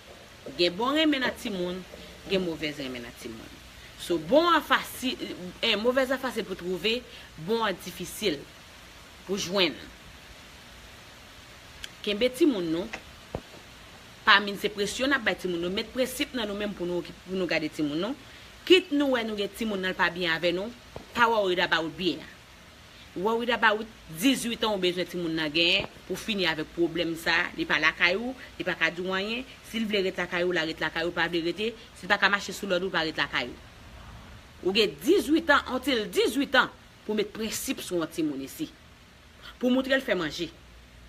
Gen bon renmen nan timoun, gen movèz renmen nan timoun. So, bon an fasil, eh, movèz la fasil pou twouve, bon an difisil pou jwenn. Kenbe timoun nou, pa min se presyon n ap bay timoun nou, met prensip nan nou menm pou nou, pou nou gade timoun nou. Kit nou wè nou gen timoun nan l pa byen avè nou, pa worried about byen an. Worried about dizuit an ou bezwen timoun nan genyen pou fini avèk pwoblèm sa, li pa lakay ou, li pa ka di w anyen, si l vle ret lakay ou, l a ret lakay ou, l pa vle rete, si l pa ka mache sou lòd ou, l pa ret lakay ou. Ou gen dizuit an, until dizuit an, pou met prensip sou yon timoun isi. Pou moutre l fè manje.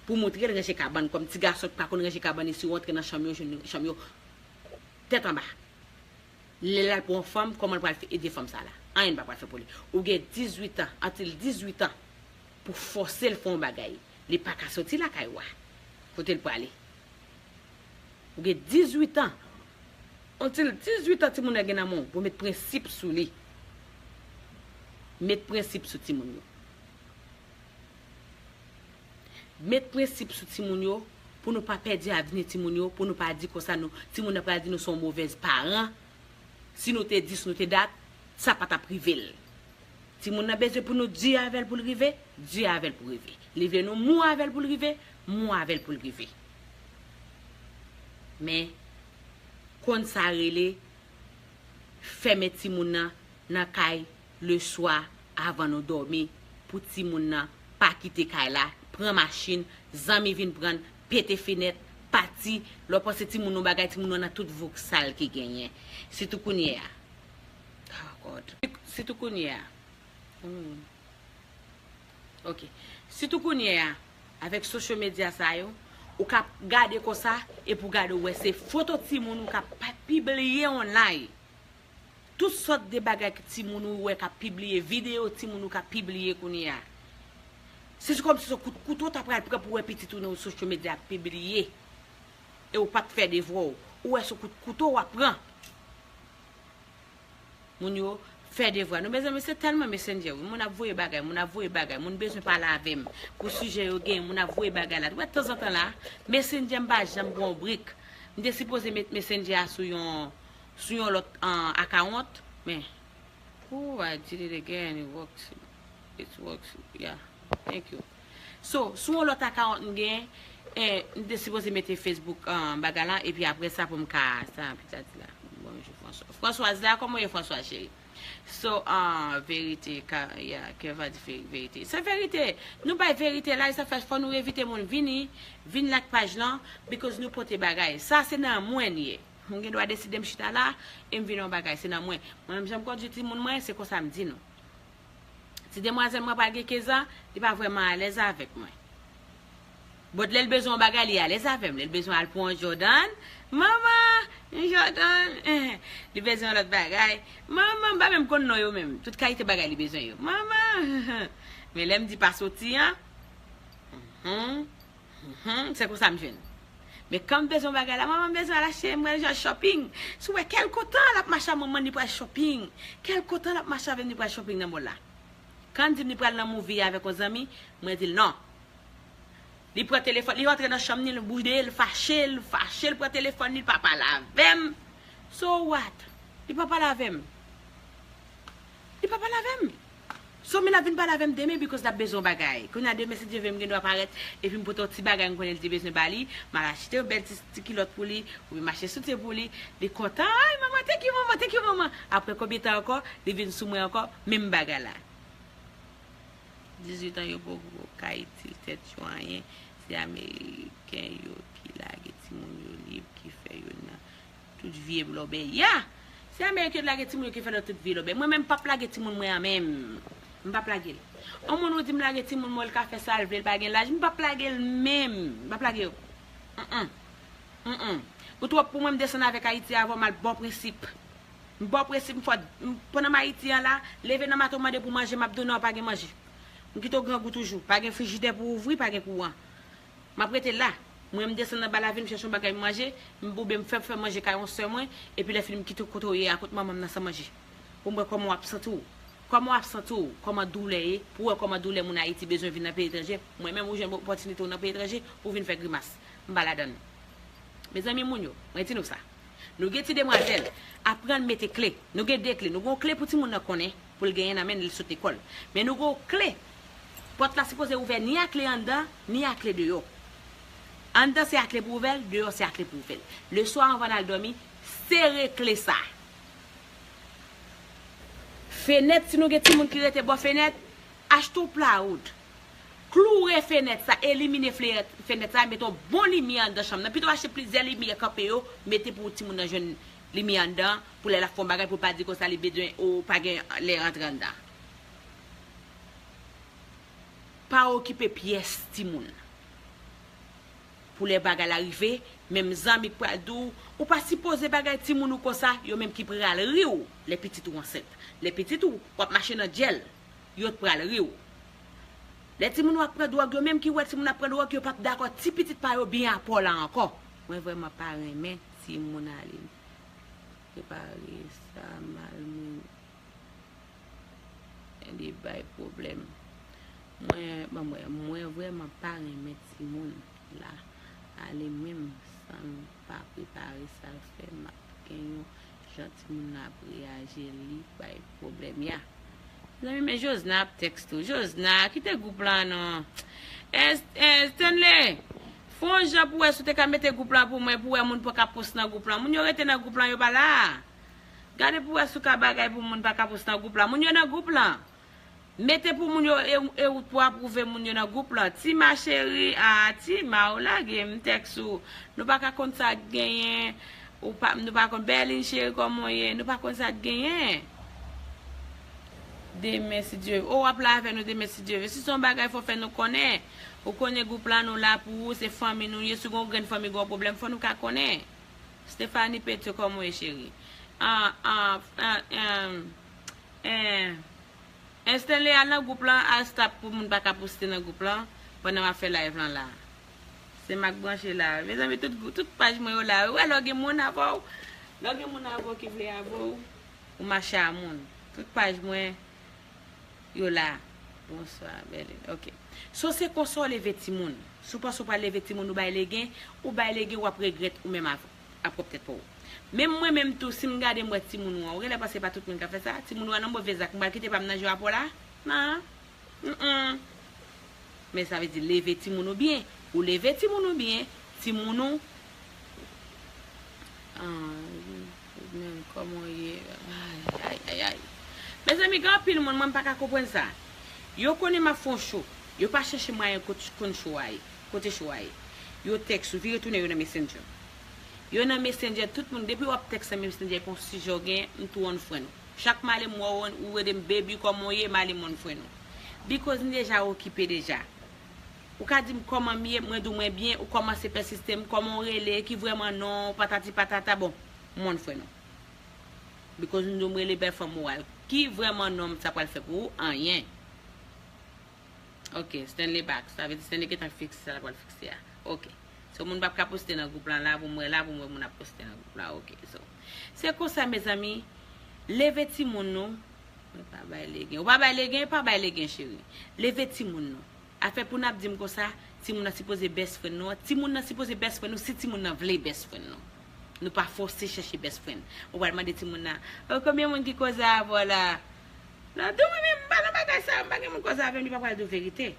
Pou moutre l ranje kabann. Kòm ti gason ki pa konn ranje kabann, isi w antre nan chanm yo, jwenn chanm yo tèt anba. Lè l al pran yon fanm, kòman l pral fè ede fanm sa la? Anyen l pa pral fè pou li. Ou gen dizuit an, until dizuit an, pou fòse l fè yon bagay. Li pa ka soti lakay ou a. Kote l prale? Ou gen dizuit an. Until dizuit an timoun nan gen nan men w, pou met prensip sou li. Met prensip sou timoun yo. Met prensip sou timoun yo, pou nou pa pèdi avni timoun yo, pou nou pa di konsa nou, timoun nan pral di nou se yon movèz paran. Si nou te dis, nou te dat, sa pa t ap rive l. Timoun nan bezwen pou nou di avè l pou l rive, di avè l pou rive. Li vle nou mou avè l pou l rive, mou avè l pou l rive. Men, konn sa rele fèmen timoun nan nan kay leswa avan nou dòmi, pou timoun nan pa kite kay la, pran machin, zanmi vin pran n, pete fenèt, pati, lè w panse timoun nou bagay, timoun nan nan tout voksal ki genyen. Sitou kounye a. Oh God. Sitou kounye a. Hmm. Ok. Sitou kounye a, avèk social media sa yo, ou ka gade konsa, epi w gade w wè se foto timoun ou ka pa pibliye online. Tout sòt de bagay ki timoun ou wè k ap pibliye, videyo timoun ou k ap pibliye kounye a. Se kòmsi se kout kouto w ta pral pran pou wè pitit ou nan social media ap pibliye. E ou pa t fè devwa w. Ou wè se kout kouto w ap pran. Moun yo fè devwa. Nou, mezanmi, se tèlman Messenger, wi. Moun ap voye bagay, moun ap voye bagay. Moun bezwen pale avè m. Pou sijè yo genyen, moun ap voye bagay la. Ou wè, tanzantan la, Messenger m pa janm pran yon brik. M te sipoze met Messenger a sou yon, sou yon lòt, an, akawont, men, oh, I did it again, it works, it works, yeah, thank you. So, sou yon lòt akawont m gen, eh, m te sipoze mete Facebook, ah, bagay la, epi apre sa pou m ka, sa, pita di la. Bonjou, François. Françoise la, kòman w ye, François, cheri? So, ah, verite, ka, ya, Keva di fe-, verite. Se verite. Nou bay verite la, e sa fè fò nou envite moun vini, vin like paj lan, because nou pote bagay. Sa se nan mwen li ye. M gen dwa deside m chita la, e m vin yon bagay, se nan mwen. Mwen menm jan m kondui timoun mwen, se konsa m di nou. Ti demwazèl mwen pral gen kenz an, li pa vrèman alèz avèk mwen. But lè l bezwen yon bagay, li alèz avè m. Lè l bezwen al pran yon Jordan, manman, yon Jordan, li bezwen yon lòt bagay, manman, m pa menm konn non yo menm. Tout kalite bagay li bezwen yo. Manman, men lè m di pa soti an, mhm, mhm, se konsa m jwenn. Men kan m bezwen yon bagay la, manman, m bezwen al achte, m pral al shopping. Si w wè kèlkontan l ap mache a manman, li pral shopping. Kèlkontan l ap mache avè m, li pral shopping nan mall la. Kan l di m li pral nan movie avèk yon zanmi, mwen di l non. Li pran telefòn, li rantre nan chanm ni, li boude, li fache, li fache, li pran telefòn li, li pa pale avè m. So what? Li pa pale avè m. Li pa pale avè m. So, men l ap vin pale avè m demen, because l ap bezwen yon bagay. Kounye a, demen, si Dye vle, m gen dwa parèt, epi m pote yon ti bagay m konnen li te bezwen ba li, m al achte yon bèl ti, ti kilòt pou li, oubyen m achte soutyen pou li. Li kontan, ay, manman, thank you, manman, thank you, manman. Apre konbyen tan ankò, li vin sou mwen ankò, menm bagay la. Dizuit an, yo poko ka itil tèt yo anyen. Se Ameriken yo ki lage timoun yo lib, ki fè yo nan tout vye lòbèy. Ya! Se Ameriken yo lage timoun yo ki fè nan tout vye lòbèy. Mwen menm, m p ap lage timoun mwen an menm. M p ap lage l. Yon moun ou di m lage timoun mwen, l ka fè sa l vle, l pa gen laj, m p ap lage l menm. M p ap lage yo. Mm-mm. Mm-mm. Ou twòp pou mwen, m desann avèk Ayiti avè w, m al ba w prensip. M ba w prensip, m fò, m, pandan m Ayiti an la, leve nan maten w mande pou manje, m ap di w non, pa gen manje. M kite w grangou toujou. Pa gen frijidè pou ouvri, pa gen kouran. M ap rete la. Mwen, m desann anba lavil, m chèche yon bagay m manje, m boube, m fè, fè manje kay yon sè mwen, epi lè fini, m kite w kote w ye a, kot manman m nan san manje. Pou m wè kòman w ap santi w. Kòman w ap santi w, kòman doulè ye, pou w wè kòman doulè moun Ayiti bezwen vin nan peyi etranje. Mwen menm, ou jwenn opòtinite w nan peyi etranje, ou vin fè grimas. M pa ladann. Mezanmi, moun yo, mwen di nou sa. Nou gen ti demwazèl, aprann mete kle. Nou gen de kle. Nou gen yon kle pou timoun nan konnen, pou l genyen nan men l, li sot lekòl. Men nou gen yon kle. Pòt la sipoze ouvè ni a kle anndan, ni a kle deyò. Anndan se a kle pou ouvè l, deyò se a kle pou ouvè l. Leswa anvan n al dòmi, sere kle sa. Fenèt, si nou gen timoun ki rete bò fenèt, achte yon plawoud. Kloure fenèt sa, elimine fle-, fenèt sa, mete yon bon limyè anndan chanm nan. Pito w achte plizyè limyè kanpe yo, mete pou timoun nan jwenn limyè anndan, pou lè l ap fè yon bagay, pou l pa di konsa li bezwen, ou pa gen lè rantre anndan. Pa okipe pyès timoun. Pou lè bagay la rive, menm zanmi k pral di w, ou pa sipoze bagay timoun ou konsa, yo menm ki pral ri w lè pitit ou ansent. Lè pitit ou, w ap mache nan dyèl, yo t pral ri w. Lè timoun ou ap pran dwòg, yo menm ki wè timoun ap pran dwòg, yo p ap dakò ti pitit pa yo byen apò la ankò. Mwen vrèman pa renmen timoun ale prepare sa mal mwen. Li bay pwoblèm. Mwen, ban m wè, mwen vrèman pa renmen timoun la ale menm san l pa prepare sa l fè m ap gen yon jan timoun nan ap reyaji li bay pwoblèm ya. Zanmi, men Josna ap tèks tou. Josna, kite gwoup lan non. Es-, eh, Stanley, fè yon jan pou wè si w te ka mete gwoup lan pou mwen, pou wè moun pa ka poste nan gwoup lan. Moun yo rete nan gwoup lan, yo pa la. Gade pou wè si w ka bagay pou moun pa ka poste nan gwoup lan. Moun yo nan gwoup lan. Mete pou moun yo e, e ou pou apwouve moun yo nan gwoup lan. Ti ma cheri, a, ti ma ou lage m tèks ou. Nou pa ka konn sa k genyen. Ou pa, nou pa konn Berlin cheri kòman w ye. Nou pa konn sa k genyen. Demen si Dye. O w ap la avè nou demen si Dye vle. Si se yon bagay fò fè nou konnen. Ou konnen gwoup lan nou la pou ou, se fanmi nou ye. Si w gen yon grenn fanmi gen yon pwoblèm, fò nou ka konnen. Stephanie Petio, kòman w ye, cheri? Ah, ah, ah, eh, eh, Stanley, al nan gwoup lan, al stop pou moun pa ka poste nan gwoup lan, pandan m ap fè live lan la. Se m ak branche la. Mezanmi, tout gwou-, tout paj mwen yo la. Ou wè, lè w gen moun avè w, lè w gen moun avè w ki vle avè w, ou mache a moun. Tout paj mwen, yo la. Bonswa, Berlin. Ok. So, se konsa w leve timoun. Si w panse w pral leve timoun, ou bay legen, ou bay legen, w ap regrèt ou menm avè w. Ap pwòp tèt pa w. Menm mwen menm tou, si m gade m wè timoun ou an, ou genlè panse pa tout moun k ap fè sa, timoun ou an nan move zak, m pral kite pa m nan je w ap wè la? Nan. Mm-mm. Men sa vle di leve timoun ou byen. Ou leve timoun ou byen, timoun ou, ah, men kòman w ye? Ay, ay, ay, ay. Mezanmi, gen anpil moun, mwen m pa ka konprann sa. Yo konnen m ap fè yon cho. Yo pa chèche mwayen kot-, konn cho a ye. Kote cho a ye? Yo tèks ou, vire tounen yo nan Messenger. Yo nan Messenger, tout moun, depi w ap tèks nan Messenger, pou yon sijè w gen, m tou on friend ou. Chak m ale m wè w, ou rele m baby, kòman w ye, m ale m on friend ou. Because m deja okipe deja. Ou ka di m kòman m ye, mwen di w mwen byen, ou kòmanse pèsiste m, kòman w rele, ki vrèman non w, patati patata, bon, m on friend ou. Because m di w m rele bèl fanm moral. Ki vrèman non m sa pral fè pou ou? Anyen. Ok, Stanley back. Sa vle di Stanley gentan fikse sa l pral fikse a. Ok. So, moun p ap ka poste nan gwoup lan la pou m wè la, pou m wè moun ap poste nan gwoup la. Ok, so. Se konsa, mezanmi. Leve timoun nou. Mwen pa bay legen. Ou pa bay legen, pa bay legen, cheri. Leve timoun nou. Afè pou n ap di m konsa, timoun nan sipoze best friend nou an. Timoun nan sipoze best friend nou si timoun nan vle best friend nou. Nou pa fòse chèche best friend. Ou pral mande timoun nan, "Oh, konbyen moun ki koze avè w la?" Non, di w mwen menm, m pa nan bagay sa yo, m pa gen moun koze avè m, li pa pral di w verite.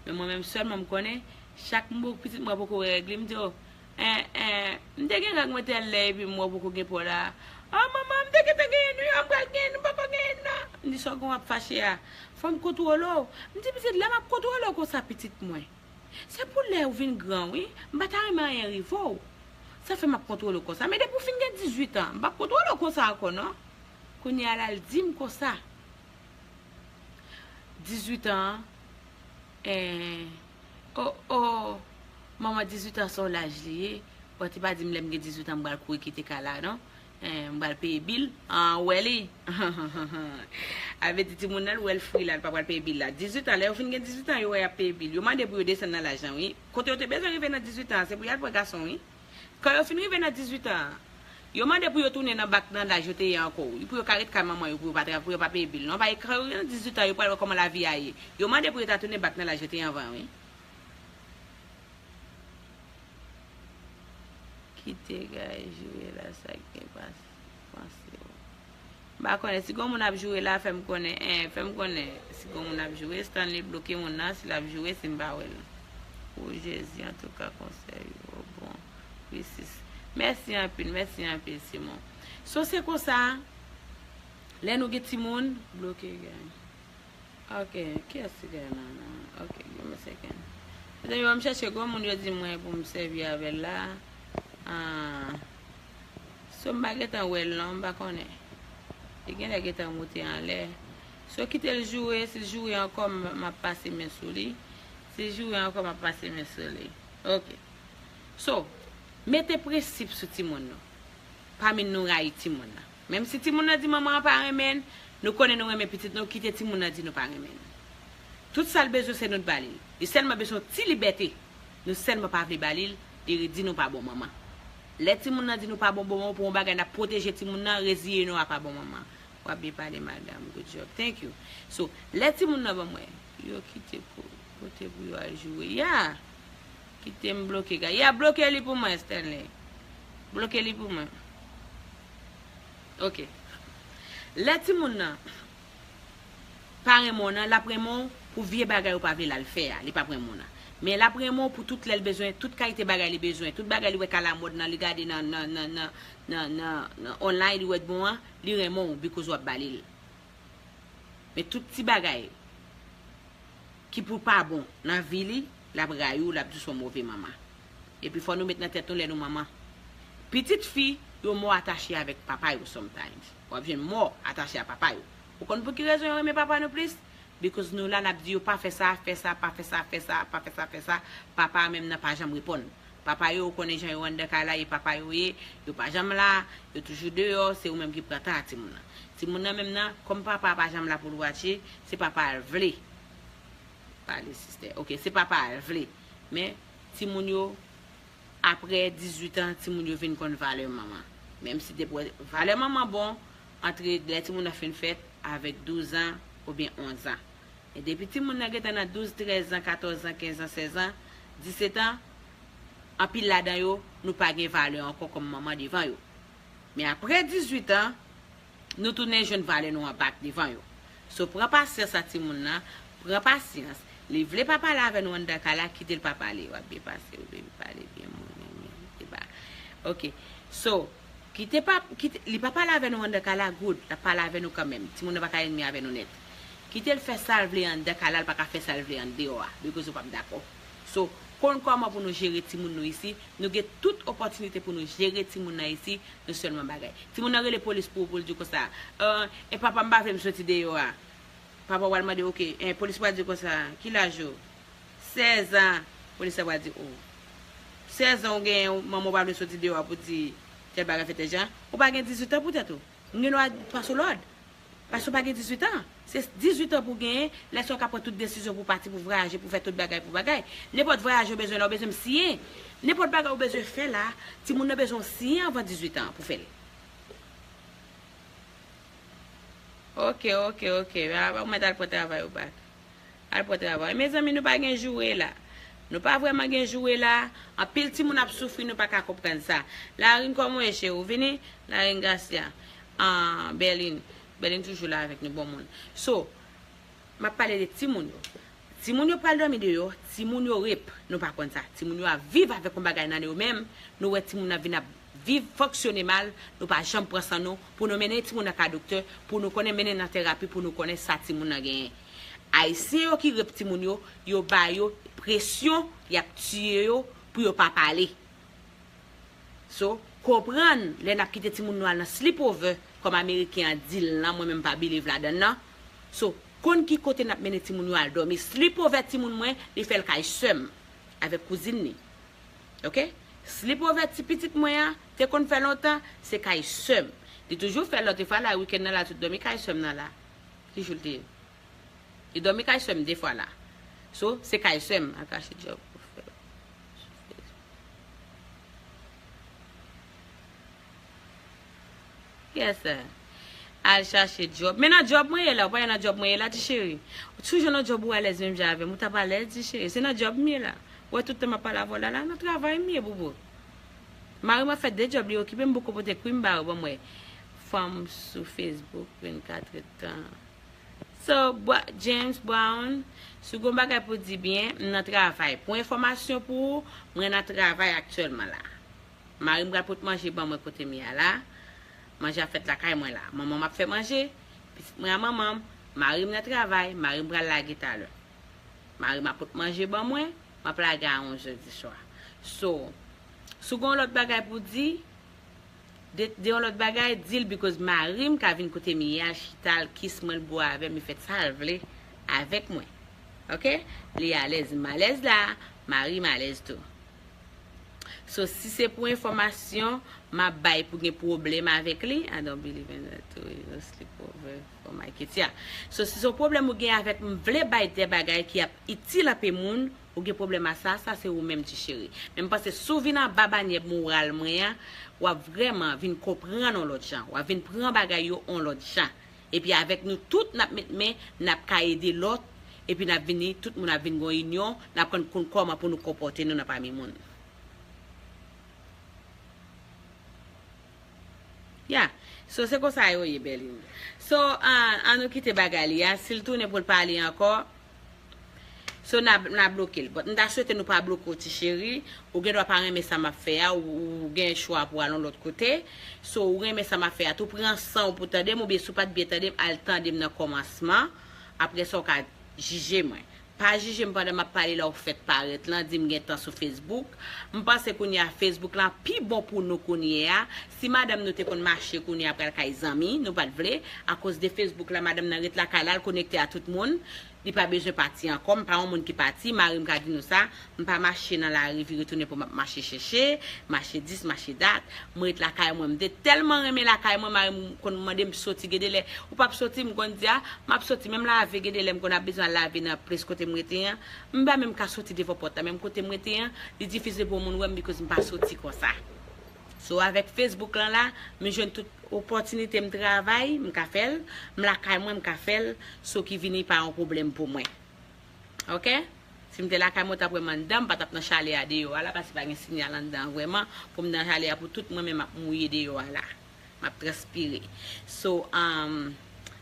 Men mwen menm sèlman m konnen, chak m bo-, pitit mwen poko wè règ li, m di, "Oh, en, en, m te gen règ mwen tèl lè epi m wè w poko gen pa w la." "Oh, manman, m te gentan genyen nou yo, m pral genyen nou, m poko genyen non." M di, "Sa w gen w ap fache a? Fò m kontwole w." M di, "Pitit, lè m ap kontwole w konsa, pitit mwen, se pou lè w vin gran, wi. M pa ta renmen anyen rive w. Sa fè m ap kontwole w konsa. Men depi w fin gen dizuit an, m p ap kontwole w konsa ankò, non." Kounye a la, l di m konsa. Dizuit an, eh, oh, oh, manman, dizuit an se yon laj li ye. Bon, te pa di m lè m gen dizuit an, m pral kouri kite kay la, non. Eh, m pral peye bil. Ah, w wè li. A vle di timoun nan, l wè l fri la, l pa pral peye bil la. Dizuit an, lè yo fin gen dizuit an, yo wè y ap peye bil. Yo mande pou yo desann nan laj lan, wi. Kote yo te bezwen rive nan dizuit an, se pou y al pran gason, wi. Kan yo fin rive nan dizuit an, yo mande pou yo tounen nan bak nan laj yo te ye ankò, wi. Pou yo ka ret kay manman yo, pou yo pa tra-, pou yo pa peye bil, non. Paske kan yo rive nan dizuit an, yo pral wè kòman lavi a ye. Yo mande pou yo ta tounen bak nan laj yo te ye anvan, wi. Kite gay joure la, sa k gen pas-, panse w. M pa konnen si gon moun ap joure la, fè m konnen, en, fè m konnen si gon moun ap joure. Stanley bloke moun nan, si l ap joure, si m pa wè l. O Jezi, antouka, konsèy yo bon. Wi, sis. Mèsi anpil, mèsi anpil, Simon. So, se konsa, lè nou gen timoun, bloke gay. Ok, kiyès ki gay la, non? Ok, give me a second. Mezanmi, ban m chèche gwo moun yo di mwen pou m sèvi avè l la. Ah. So, m pa gentan wè l, non, m pa konnen. Li genlè gentan moute anlè. So, kite l joure, si l joure ankò, m, m ap pase men sou li. Si l joure ankò, m ap pase men sou li. Ok. So, mete prensip sou timoun nou. Pa menm nou rayi timoun nan. Menm si timoun nan di manman an pa renmen n, nou konnen nou renmen pitit nou, kite timoun nan di nou pa renmen l. Tout sa l bezwen se nou t ba li l. Li sèlman bezwen yon ti libète. Nou sèlman pa vle ba li l, li di nou pa bon manman. Lè timoun nan di nou pa bon, bon manman pou yon bagay, n ap pwoteje timoun nan, reziye nou a pa bon manman. W ap byen pale, madam. Good job. Thank you. So, lè timoun nan ban mwen, yo kite ko-, kote pou yo al joure. Ya! Kite m bloke gay. Ya, bloke li pou mwen, Stanley. Bloke li pou mwen. Ok. Lè timoun nan pa renmen w nan, l ap renmen w pou vye bagay ou pa vle l al fè a, li p ap renmen w nan. Men l ap renmen w pou tout lè l bezwen, tout kalite bagay li bezwen, tout bagay li wè k alamòd nan, li gade nan, nan, nan online, li wè t bon an, li renmen w because w ap ba li l. Men tout ti bagay ki pou pa bon nan vi li, l ap rayi w, l ap di w se yon move manman. Epi fò nou met nan tèt nou lè nou manman. Pitit fi yo mò atache avèk papa yo sometimes. W ap jwenn mò atache a papa yo. Ou konn pou ki rezon yo renmen papa nou plis? Because nou la, n ap di yo pa fè sa, fè sa, pa fè sa, fè sa, pa fè sa, fè sa. Papa a menm nan pa janm reponn. Papa yo, ou konnen jan yo anndan kay la, e papa yo ye, yo pa janm la, yo toujou deyò, se ou menm ki pran tan a timoun nan. Timoun nan menm nan, kòm papa a pa janm la pou l watche, se papa a l vle. Pale, sistè. Ok, se papa a l vle. Men, timoun yo, apre dizuit an, timoun yo vin konn valè manman. Menm si depi w wè valè manman bon, antre lè timoun nan fin fèt avèk douz an oubyen onz an. E depi timoun nan gentan nan douz, trèz an, katòz an, kenz an, sèz an, disèt an, anpil ladan yo, nou pa gen valè ankò kòm manman devan yo. Men apre dizuit an, nou tounen jwenn valè nou an bak devan yo. So, pran pasyans a timoun nan, pran pasyans. Li vle pa pale avè nou anndan kay la, kite l pa pale. W ap byen pase, wi, baby, pale byen, mon ami. Se pa, ok. So, kite pa, kite, li pa pale avè nou anndan kay la, good. L ap pale avè nou kanmenm. Timoun nan pa ka ènmi avè nou nèt. Kite l fè sa l vle anndan kay la, l pa ka fè sa l vle andeyò a. Because ou p ap dakò. So, konn kòman pou nou jere timoun nou isi. Nou gen tout opòtinite pou nou jere timoun nan isi. Nou sèlman bagay. Timoun nan rele polis pou ou, pou l di w konsa, "Ah, e papa m pa vle m soti deyò a." Papa w al mande, "Ok, en, polis pral di w konsa, ki laj ou?" "Sèz an." Polis la pral di, "Oh, sèz an ou genyen, manman w pa vle soti deyò a pou di tèl bagay fè tèl jan. Ou pa gen dizuit an pou tèt ou? M gen dwa pase w lòd." Paske w pa gen dizuit an. Se dizuit an pou w genyen, lè sa w ka pran tout desizyon pou w pati, pou w vwayaje, pou w fè tout bagay, pou bagay. Nenpòt vwayaj ou bezwen la, ou bezwen m siyen. Nenpòt bagay ou bezwen fè la, timoun nan bezwen w siyen anvan dizuit an pou fè l. Ok, ok, ok. A, ou mèt al pran travay ou bak. Al pran travay. Mezanmi, nou pa gen joure la. Nou pa vrèman gen joure la. Anpil timoun ap soufri, nou pa ka konprann sa. Larin, kòman w ye, cheri? Ou vini? Larin Garcia. Ah, Berlin. Berlin toujou la avèk nou, bon moun. So, m ap pale de timoun yo. Timoun yo pral dòmi deyò, timoun yo rep, nou pa konn sa. Timoun yo ap viv avèk yon bagay nan yo menm, nou wè timoun nan vin ap viv, fonksyone mal, nou pa janm pran san nou pou nou mennen timoun nan ka doktè, pou nou konnen mennen nan terapi, pou nou konnen sa timoun nan genyen. Ayisyen yo ki rep timoun yo, yo ba yo presyon, y ap tiye yo pou yo pa pale. So, konprann lè n ap kite timoun nou al nan sleepover, kòm Ameriken an di l lan, mwen menm m pa believe ladan l nan. So, konn ki kote n ap mennen timoun yo al dòmi. Sleepover timoun mwen, li fè l kay sè m avèk kouzin li. Oke? Sleepover ti pitit mwen an, te konn fè lontan, se kay sè m. Li toujou fè l, lòt fwa la, wikenn nan la, tout dòmi kay sè m nan la. Ki jou l te ye? Li dòmi kay sè m de fwa la. So, se kay sè m, al chache djòb pou fè. Yes, sir. Al chache djòb. Men nan djòb mwen ye la, ou pa wè nan djòb mwen ye la, ti cheri. Ou toujou nan djòb ou alèz menm jan avè m, ou t ap alèz, ti cheri. Se nan djòb m ye la. Ou wè tout tan m ap pale avè w la, la nan travay m ye, boubou. Mari m ap fè de djòb, li okipe m, poko pote kwi m ba yo, ban m wè. Fanm sou Facebook, vennkat èdtan. So, Bra-, James Brown, si w gen yon bagay pou di byen, m nan travay. Pou enfòmasyon pou ou, mwen nan travay aktyèlman la. Mari m pral pot manje ban mwen kote m ye a la. Manje ap fèt lakay mwen la. Manman m ap fè manje, pitit mwen a manman m, mari m nan travay, mari m pral lage talè. Mari m ap pot manje ban mwen, m ap lage a onzè di swa. So, si w gen yon lòt bagay pou di, de, de yon lòt bagay, di l, because mari m ka vin kote m ye a, chita, l kiss mwen, l bwè avè m, li fè sa l vle avèk mwen. Oke? Li alèz, m alèz la, mari m alèz tou. So, si se pou enfòmasyon, m ap bay pou gen pwoblèm avèk li, I don't believe in that too, you know, sleepover for my kids. Yeah. So, si se yon pwoblèm ou gen avèk m, vle bay de bagay ki ap itil anpil moun, ou gen pwoblèm a sa, sa se ou menm, ti cheri. Men m panse si w vin anba banyè moral mwen an, w ap vrèman vin konprann yon lòt jan. W ap vin pran bagay yo yon lòt jan. Epi avèk nou tout, n ap met men, n ap ka ede lòt, epi n ap vini, tout moun ap vin gen yon inyon, n ap konn, konn kòman pou nou konpòte nou nan pami moun. Ya. So, se konsa yo ye, Berlin. So, an, an nou kite bagay li a. Si l tounen pou l pale ankò, so, n a, n a bloke l. But m ta swete nou pa bloke w, ti cheri. Ou gen dwa pa renmen sa m ap fè a, ou, ou gen chwa pou al yon lòt kote. So, ou renmen sa m ap fè a tou, pran san w pou tande m, oubyen si w pa t byen tande m, al tande m nan kòmansman. Apre sa, w ka jije mwen. Pa jije m pandan m ap pale la ou fèk parèt lan, di m gen tan sou Facebook. M panse kounye a Facebook lan pi bon pou nou kounye a. Si madanm nou te konn mache kounye a pral kay zanmi, nou pa t vle. Akoz de Facebook la, madanm nan ret lakay la, l konekte a tout moun. Li pa bezwen pati ankò. M pa yon moun ki pati, mari m ka di nou sa. M pa mache nan lari vire tounen pou m ap mache chèche, mache dis, mache dat. M ret lakay mwen. M te tèlman renmen lakay mwen, mari m konn mande m soti. Gen de lè, ou p ap soti, m konn di a, m ap soti. Menm lave, gen de lè m konn ap bezwen al lave nan plis kote m rete an. M pa menm ka soti devan pòt la, menm kote m rete an, li difisil pou yon moun wè m because m pa soti konsa. So, avèk Facebook lan la, m jwenn tout opòtinite m travay, m ka fè l, m lakay mwen, m ka fè l, so ki vini pa yon pwoblèm pou mwen. Oke? Si m te lakay mwen, w t ap wè m anndan, m pa t ap nan chalè a deyò a la, paske pa gen sinyal anndan vrèman, pou m nan chalè a pou tout mwen menm ap mouye deyò a la. M ap transpire. So, um,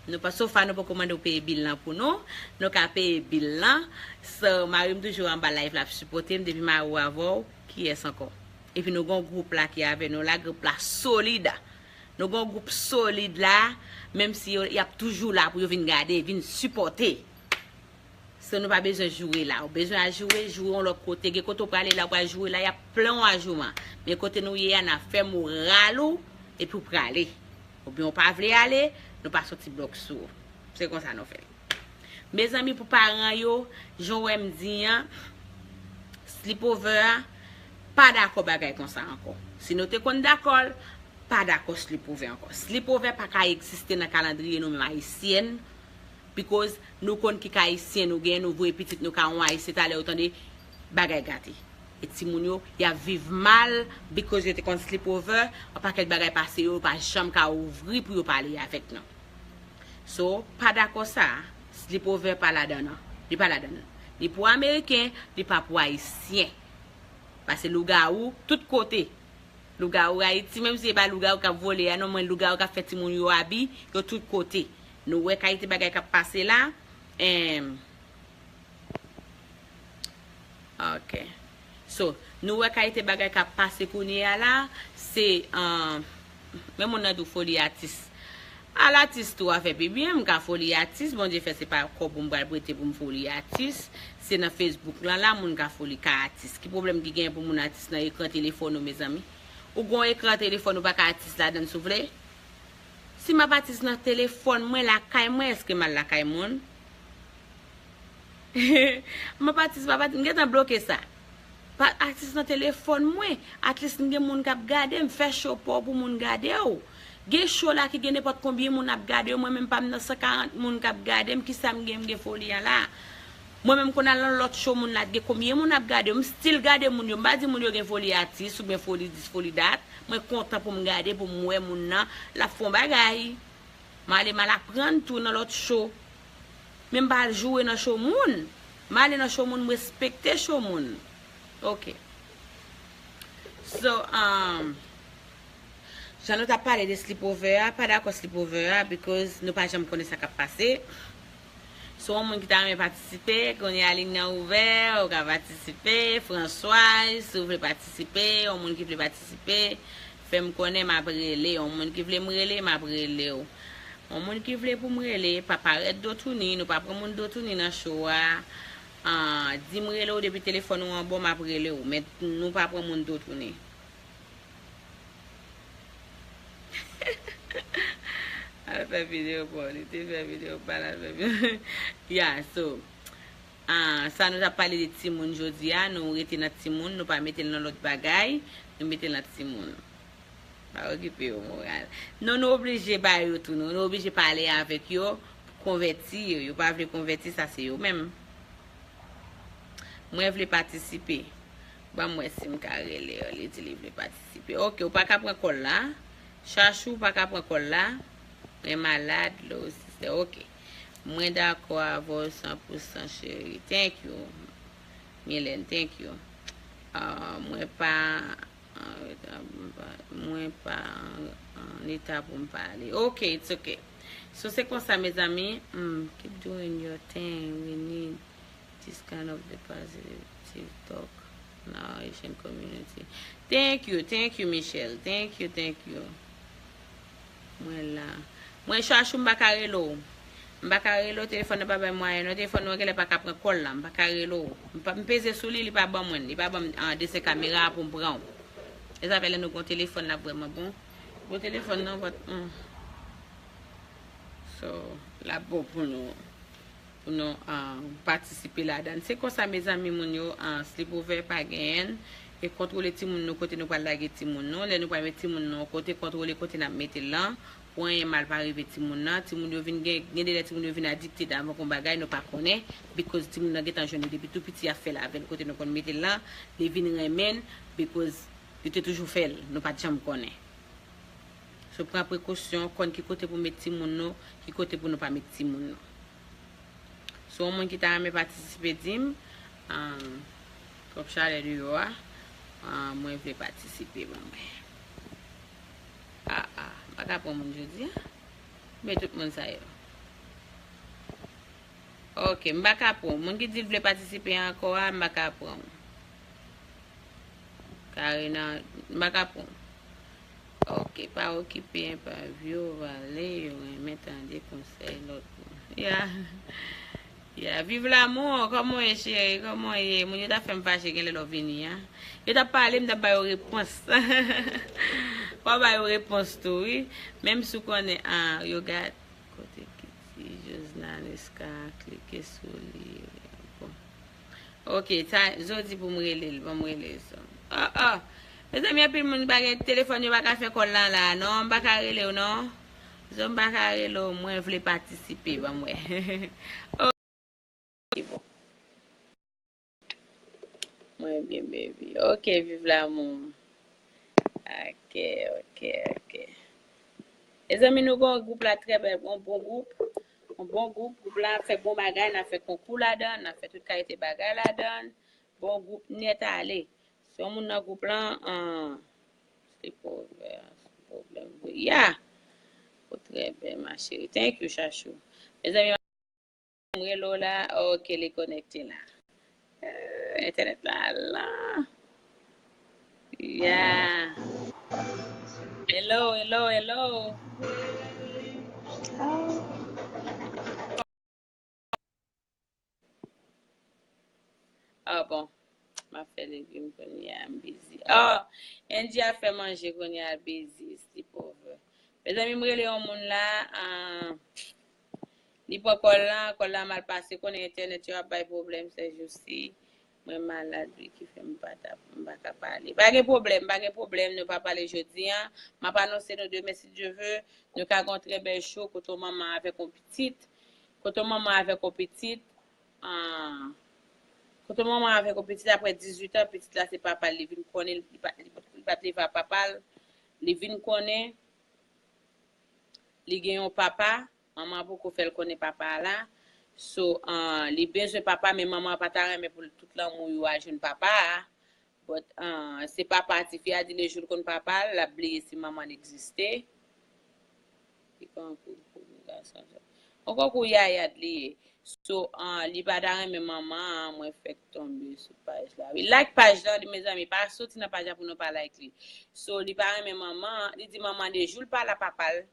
nou pa, so far nou poko mande w peye bil lan pou nou. Nou ka peye bil lan. So, mari m toujou anba live la ap sipòte m depi mari w avè w. Kiyès ankò? Epi nou gon gwoup la ki avè nou la, gwoup la solid. Nou gon gwoup solid la, menm si yo, y ap toujou la pou yo vin gade, vin sipòte. So nou pa bezwen joure la. Ou bezwen al joure, joure yon lòt kote. Gen kote w prale la, ou pral joure la, y ap plen w ajouman. Men kote nou ye a, n ap fè moral ou, epi w prale. Oubyen ou pa vle ale, nou pa soti blòk sou ou. Se konsa nou fè l. Mezanmi, pou paran yo, jan w wè m di an, sleepover a, pa dakò bagay konsa ankò. Si nou te konn dakò l, pa dakò sleepover ankò. Sleepover pa ka egziste nan kalandriye nou menm Ayisyèn, because nou konn ki ka Ayisyen nou gen, nou voye pitit nou ka yon Ayisyen, talè ou tande bagay gate. E timoun yo, y ap viv mal, because yo te konn sleepover, yon pakèt bagay pase yo, yo pa janm ka ouvri pou yo pale avèk nou. So, pa dakò sa, sleepover pa ladan nan. Li pa ladan l. Li pou Ameriken, li pa pou Ayisyen. Paske lougawou tout kote. Lougawou Ayiti, menm si se pa lougawou k ap vole a, non, men lougawou k ap fè timoun yo abi, yo tout kote. Nou wè kalite bagay k ap pase la. Em, ok. So, nou wè kalite bagay k ap pase kounye a la, se, um, men moun nan tou foli atis. Al atis tou a fè pi byen, m ka foli atis, Bondye fè se pa kòb ou m pral prete pou m foli atis, se nan Facebook lan la moun ka foli ka atis. Ki pwoblèm ki genyen pou moun atis nan ekran telefòn ou, mezanmi? Ou gon ekran telefòn ou pa ka atis ladan l, souple? Si m ap atis nan telefòn mwen, lakay mwen, èske m al lakay moun? M ap atis, m ap atis, m gentan bloke sa. Pa atis nan telefòn mwen. At least m gen moun k ap gade m, fè show pa w pou moun gade w. Gen show la ki gen nenpòt konbyen moun ap gade w, mwen menm pa m nan san karant moun k ap gade m, kisa m gen, m gen foli an la? Mwen menm konn al nan lòt show moun la, gen konbyen moun ap gade w, m still gade moun yo, m pa di moun yo gen foli atis oubyen foli dis, foli dat. Mwen kontan pou m gade, pou m wè moun nan, l ap fè yon bagay. M ale m al aprann tou nan lòt show. Men m pa al joure nan show moun. M ale nan show moun, m respekte show moun. Ok. So, um, jan nou t ap pale de sleepover a, pa dakò sleepover a, because nou pa janm konnen sa k ap pase. Si w yon moun ki ta renmen patisipe, kounye a liy nan ouvè, ou ka patisipe. Françoise, si w vle patisipe, yon moun ki vle patisipe, fè m konnen, m ap rele. Yon moun ki vle m rele, m ap rele w. Yon moun ki vle pou m rele, pa parèt do touni, nou pa pran moun do touni nan show a. Ah, di m rele w depi telefòn ou an bon, m ap rele w. Men nou pa pran moun do touni. Al fè videyo pa w, li te fè videyo pa l, al fè videyo. Ya, so, ah, sa nou t ap pale de timoun jodi a, nou rete nan timoun, nou pa mete l nan lòt bagay, nou mete l nan timoun. Pa okipe yo moral. Non, nou oblije ba yo tou, nou, nou oblije pale avèk yo, konvèti yo. Yo pa vle konvèti, sa se yo menm. Mwen vle patisipe. Ban m wè si m ka rele yo. Li di li vle patisipe. Ok, ou pa ka pran kòl la. Chachou, ou pa ka pran kòl la. Mwen malad, lo, sister. Ok. Mwen dakò avè w san pou san, cheri. Thank you. Mylène, thank you. Ah, mwen pa, ah, mwen pa an, an eta pou m pale. Ok, it's ok. So, se konsa, mezanmi. Mm, keep doing your thing. We need this kind of the positive talk in our Haitian community. Thank you, thank you, Michelle. Thank you, thank you. Mwen la. Mwen, Chachou, m pa ka rele w. M pa ka rele w, telefòn nan pa bay mwayen non. Telefòn nan genlè pa ka pran kòl la. M pa ka rele w. M pa, m peze sou li, li pa ban mwen. Li pa ban m, ah, desen kamera a pou m pran w. E sa fè lè nou gon telefòn, l ap vrèman bon. Gon telefòn nan, but, hmm. So, l ap bon pou nou, pou nou, ah, patisipe ladan. Se konsa, mezanmi, moun yo, ah, sleepover pa genyen. E kontwole timoun nou kote nou pral lage timoun nou. Lè nou pral met timoun nou yon kote, kontwole kote n ap mete l lan. Pou anyen mal pa rive timoun nan. Timoun yo vin gen, gen de lè timoun yo vin adikte avan kon bagay nou pa konnen. Because timoun nan gentan jwenn li depi tou piti, ap fè l avè l kote nou konn mete l lan. Li vin renmen l because li te toujou fè l. Nou pa t janm konnen. So, pran prekosyon, konn ki kote pou met timoun nou, ki kote pou nou pa met timoun nou. Si w yon moun ki ta renmen patisipe, di m, um, twòp chalè deyò a, um, mwen vle patisipe, ban mwen. Ah, ah, m pa ka pran moun jodi a. Men tout moun sa yo. Ok, m pa ka pran w. Moun ki di l vle patisipe ankò a, m pa ka pran w. Karina, m pa ka pran w. Ok, pa okipe enpavyo, vale, yo renmen tande konsèy lòt moun. Ya. Ya, viv lanmou, kòman w ye, cheri? Kòman w ye? Moun yo t ap fè m fache, genlè lè w vini a. Yo t ap pale, m t ap ba yo repons. Fò w ba yo repons tou, wi. Menm si w konnen, ah, yo gat. Kote ki di Josnalis ka klike sou li? Bon. Ok, sa, Zo di pou m rele l, ban m rele Zo. Oh, oh. Mezanmi, anpil moun pa gen telefòn, yo pa ka fè kòl la, la. Non, m pa ka rele w, non. Zo, m pa ka rele w, mwen vle patisipe, ban m wè. Ok, bon. Mwen byen, baby. Ok, viv lanmou. Ok, ok, ok. Mezanmi, nou gon gwoup la trè bèl, gon bon gwoup. Yon bon gwoup, gwoup la ap fè bon bagay, n ap fè konkou ladan, n ap fè tout kalite bagay ladan. Bon gwoup nèt ale. Si yon moun nan gwoup lan, an, se pwovè, se pwoblèm vre. Ya! Oh, trè byen, ma chérie. Thank you, Chachou. Mezanmi, m rele w la. Ok, li konekte la. Euh, entènèt la lan. Yeah. Hello, hello, hello. Ah bon. M ap fè legim kounye a, m busy. Oh, Angie ap fè manje kounye a, l busy, sleepover. Mezanmi, m rele yon moun la, ah, li pran kòl la, kòl la mal pase, konnen entènèt yo ap bay pwoblèm sèjousi. Mwen malad, wi, ki fè m pa t ap, m pa ka pale. Pa gen pwoblèm, pa gen pwoblèm, nou pa pale jodi a. M ap anonse nou demen, si Dye vle, nou ka gen yon trè bèl show kote yon manman avèk yon pitit. Kote yon manman avèk yon pitit. Ah, kote yon manman avèk yon pitit, apre dizuit an, pitit la se papa l, li vin konnen, li pa, li pa t leve a papa l, li vin konnen li gen yon papa, manman an poko fè l konnen papa a la. So, ah, li bezwen papa, men manman an pa ta renmen pou tout lanmou yo al jwenn papa a. But, ah, se papa a tifi a di lejou l konn papa l, l ap bliye si manman l egziste. Li pa yon kou, kou gason sa. Yon konkou yaya li ye. So, ah, li pa ta renmen manman an, mwen fèk tonbe sou paj la. Wi, like paj la, mezanmi, pa soti nan paj la pou nou pa like li. So, li pa renmen manman an, li di manman an lejou l pa la papa l,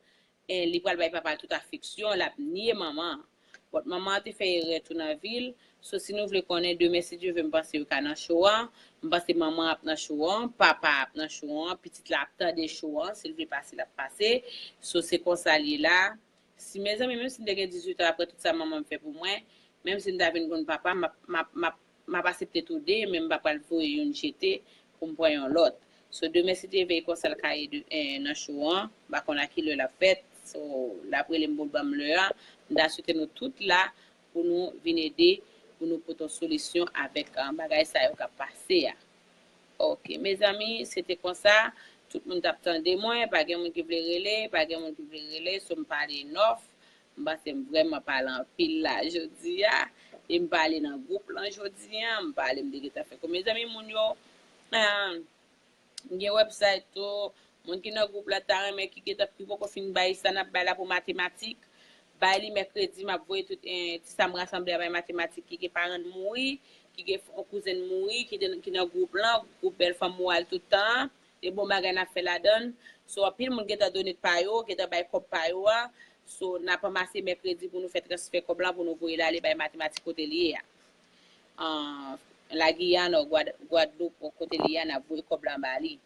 e li pral bay papa l tout afeksyon, l ap nye manman an. But manman an te fè erè tou nan vi l. So, si nou vle konnen, demen, si Dye vle, m panse yo ka nan show an. M panse manman ap nan show an, papa ap nan show an, pitit la ap tande show an, si l vle pase, l ap pase. So, se konsa l ye la. Si, mezanmi, menm si m te gen dizuit an, apre tout sa manman m fè pou mwen, menm si m ta vin konn papa, m ap, m ap, m ap, m ap aksepte tou de, men m pa pral voye youn jete pou m pran yon lòt. So, demen, si Dye vle, e konsa l ka ye de, eh, nan show an. M pa konn a ki lè l ap fèt. So, l ap rele m pou l ban m lè a. M ta swete nou tout la pou nou vin ede, pou nou pote yon solisyon avèk, ah, bagay sa yo k ap pase a. Ok, mezanmi, se te konsa. Tout moun t ap tande mwen, pa gen moun ki vle rele, pa gen moun ki vle rele, so m pale enòf. M panse m vrèman pale anpil la jodi a. E m pale nan gwoup lan jodi a, m pale, m te gentan fè kou. Mezanmi, moun yo, ah, m gen website tou. Moun ki nan gwoup la ta renmen, ki gentan, ki poko fin bay sa n ap bay la pou matematik, bay li mèkredi, m ap voye tout, eh, ti sa m rasanble a bay matematik, ki gen paran l mouri, ki gen f-, yon kouzen l mouri, ki te, ki nan gwoup lan, gwoup Bèl Fanm Moral tout tan an. E bon bagay n ap fè ladan l. So, anpil moun gentan donate pa yo, gentan bay kòb pa yo a. So, n ap anmase mèkredi pou nou fè transfè kòb lan pou nou voye l ale bay matematik kote li ye a. Ah, Lagiyàn, Gwadloup, kote li ye a, n ap voye kòb lan ba li.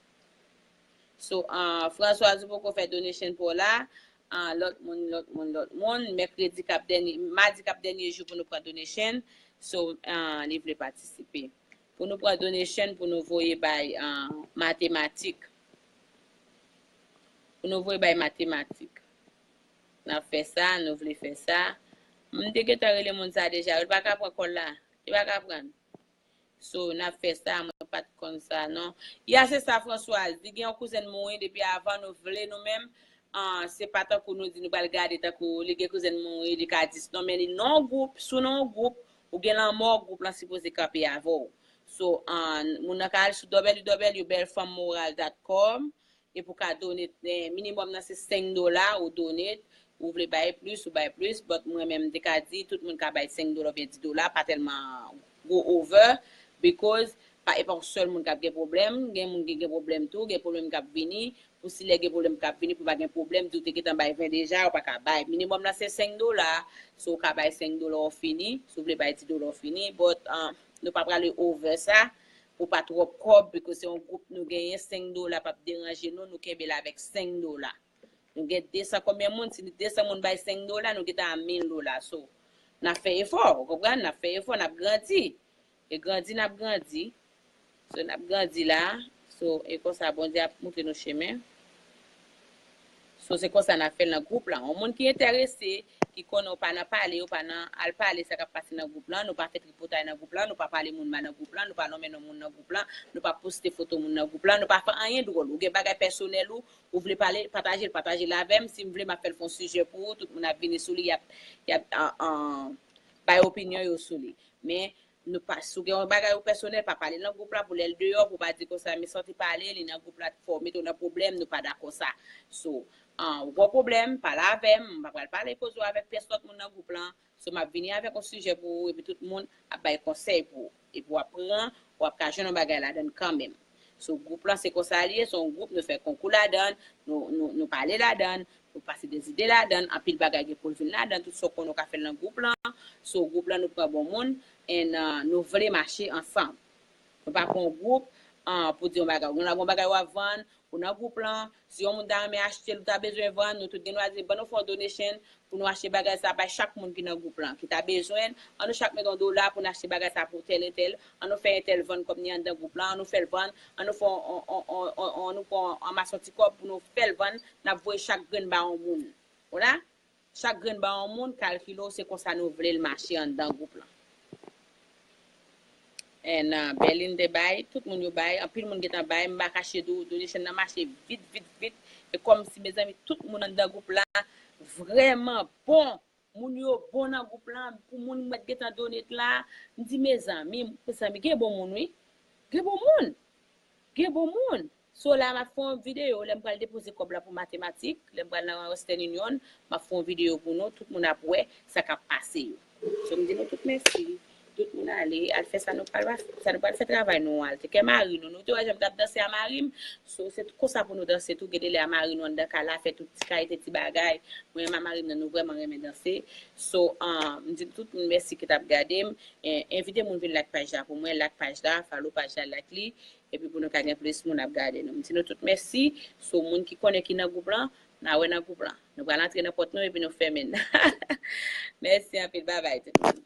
So, ah, Françoise, ou poko fè donation pou w la. Ah, lòt moun, lòt moun, lòt moun. Mèkredi k ap dènye, madi k ap dènye jou pou nou pran donation. So, ah, li vle patisipe. Pou nou pran donation, pou nou voye bay, ah, matematik. Pou nou voye bay matematik. N ap fè sa, nou vle fè sa. M te gentan rele moun sa deja, yo pa ka pran kòl la. Yo pa ka pran. So, n ap fè sa, mwen pa t konn sa, non. Ya, se sa, Françoise. Li gen yon kouzen mouri depi avan, nou vle nou menm. Ah, se pa tankou nou di nou pral gade tankou li gen kouzen mouri, li ka di non, men li nan yon gwoup, si w nan yon gwoup, ou gen lanmò, gwoup lan sipoze kanpe avè w. So, ah, moun nan ka al sou w w w bèl fanm moral dot com, e pou ka donate, eh, minimòm nan se senk dola, ou donate, ou vle bay plis, ou bay plis, but mwen menm, m te ka di, tout moun ka bay senk dola oubyen dis dola, pa tèlman gwo over, because pa, e pa yon sèl moun k ap gen pwoblèm, gen moun ki gen pwoblèm tou, gen pwoblèm k ap vini, pou si lè gen pwoblèm k ap vini, pou pa gen pwoblèm, di w te gentan bay ven deja, ou pa ka bay. Minimòm nan se senk dola, si w ka bay senk dola, ou fini, si w vle bay dis dola, ou fini, but, ah, nou pa prale over sa, pou pa twòp kòb, because se yon gwoup nou genyen, senk dola p ap deranje nou, nou kenbe l avèk senk dola. Nou gen de san konbyen moun, si de san moun bay senk dola, nou gentan a mil dola. So, n ap fè efò, ou konprann? N ap fè efò, n ap grandi. E grandi, n ap grandi. So, n ap grandi la. So, e konsa, Bondye ap montre nou chemen. So, se konsa n ap fè l nan gwoup lan. Yon moun ki enterese, ki konnen w pa nan pale, w pa nan al pale sa k ap pase nan gwoup lan, nou pa fè tripotay nan gwoup lan, nou pa pale moun mal nan gwoup lan, nou pa nonmen non moun nan gwoup lan, nou pa poste foto moun nan gwoup lan, nou pa fè anyen dwòl. Ou gen bagay pèsonèl ou, ou vle pale, pataje l, pataje l avè m. Si m vle, m ap fè l fè yon sijè pou ou, tout moun ap vini sou li, y ap, y ap, an, an, bay opinyon yo sou li. Men, nou pa, si w gen yon bagay ou pèsonèl, pa pale l nan gwoup la pou lè l deyò, pou w pa di konsa, men sa w te pale, li nan gwoup la, fò w mete w nan pwoblèm, nou pa dakò sa. So, an, ou gen yon pwoblèm, pale avè m, m pa pral pale koze w avèk pyès lòt moun nan gwoup lan. So, m ap vini avèk yon sijè pou ou, epi tout moun ap bay konsèy pou ou. Epi w ap pran, w ap ka jwenn yon bagay ladan l kanmenm. So, gwoup lan, se konsa l ye, se yon gwoup, nou fè konkou ladan l, nou, nou, nou pale ladan l, nou pase de zide ladan l, anpil bagay gen pou l vin ladan l, tout sa w konnen w ka fè l nan gwoup lan. So, gwoup lan, nou pran bon moun, and, uh, nou vle mache ansanm. Nou pa pran yon gwoup, uh, pou di yon bagay. Ou gen yon bagay w ap vann, ou nan gwoup lan, si yon moun ta renmen achte l, ou ta bezwen vann, nou tout gen dwa di, ban nou fè yon donation pou nou achte bagay sa, bay chak moun ki nan gwoup lan, ki ta bezwen l. An nou chak mete yon dola pou nou achte bagay sa pou tèl entèl. An nou fè entèl vann kòm ni anndan gwoup lan, an nou fè l vann, an nou fè yon, yon, yon, yon, yon, an nou pran, anmase yon ti kòb pou nou fè l vann, n ap voye chak grenn ba yon moun. Ou la? Chak grenn ba yon moun, kalkile w, se konsa nou vle l mache anndan gwoup lan. And, uh, Berlin te bay, tout moun yo bay, anpil moun gentan bay, m pa kache di w, donation nan mache vit, vit, vit. E kòmsi, mezanmi, tout moun anndan gwoup la vrèman bon. Moun yo bon nan gwoup lan, pou moun mwen gentan donate la, m di, mezanmi, mezanmi, gen bon moun, wi. Gen bon moun. Gen bon moun. So la, m ap fè yon videyo, lè m pral depoze kòb la pou matematik, lè m pral nan Western Union, m ap fè yon videyo pou nou, tout moun ap wè sa k ap pase yo. So, m di nou tout mèsi. Tout moun ale, al fè sa nou pral, sa nou pral fè travay nou, al te kè mari nou. Nou te wè jan m t ap danse a mari m. So, se konsa pou nou danse tou, gen de lè a mari nou anndan kay la, fè tout ti kalite ti bagay. Mwen, a mari m nan, nou vrèman renmen danse. So, um, m di tout moun mèsi ki t ap gade m. E, envite moun vin like paj la pou mwen, like paj la, follow paj la, like li. Epi pou nou ka gen plis moun ap gade nou. M di nou tout mèsi. So, moun ki konnen ki nan gwoup lan, n a wè nan gwoup lan. Nou pral antre nan pòt nou epi nou fèmen l. Mèsi anpil. Babay tout moun.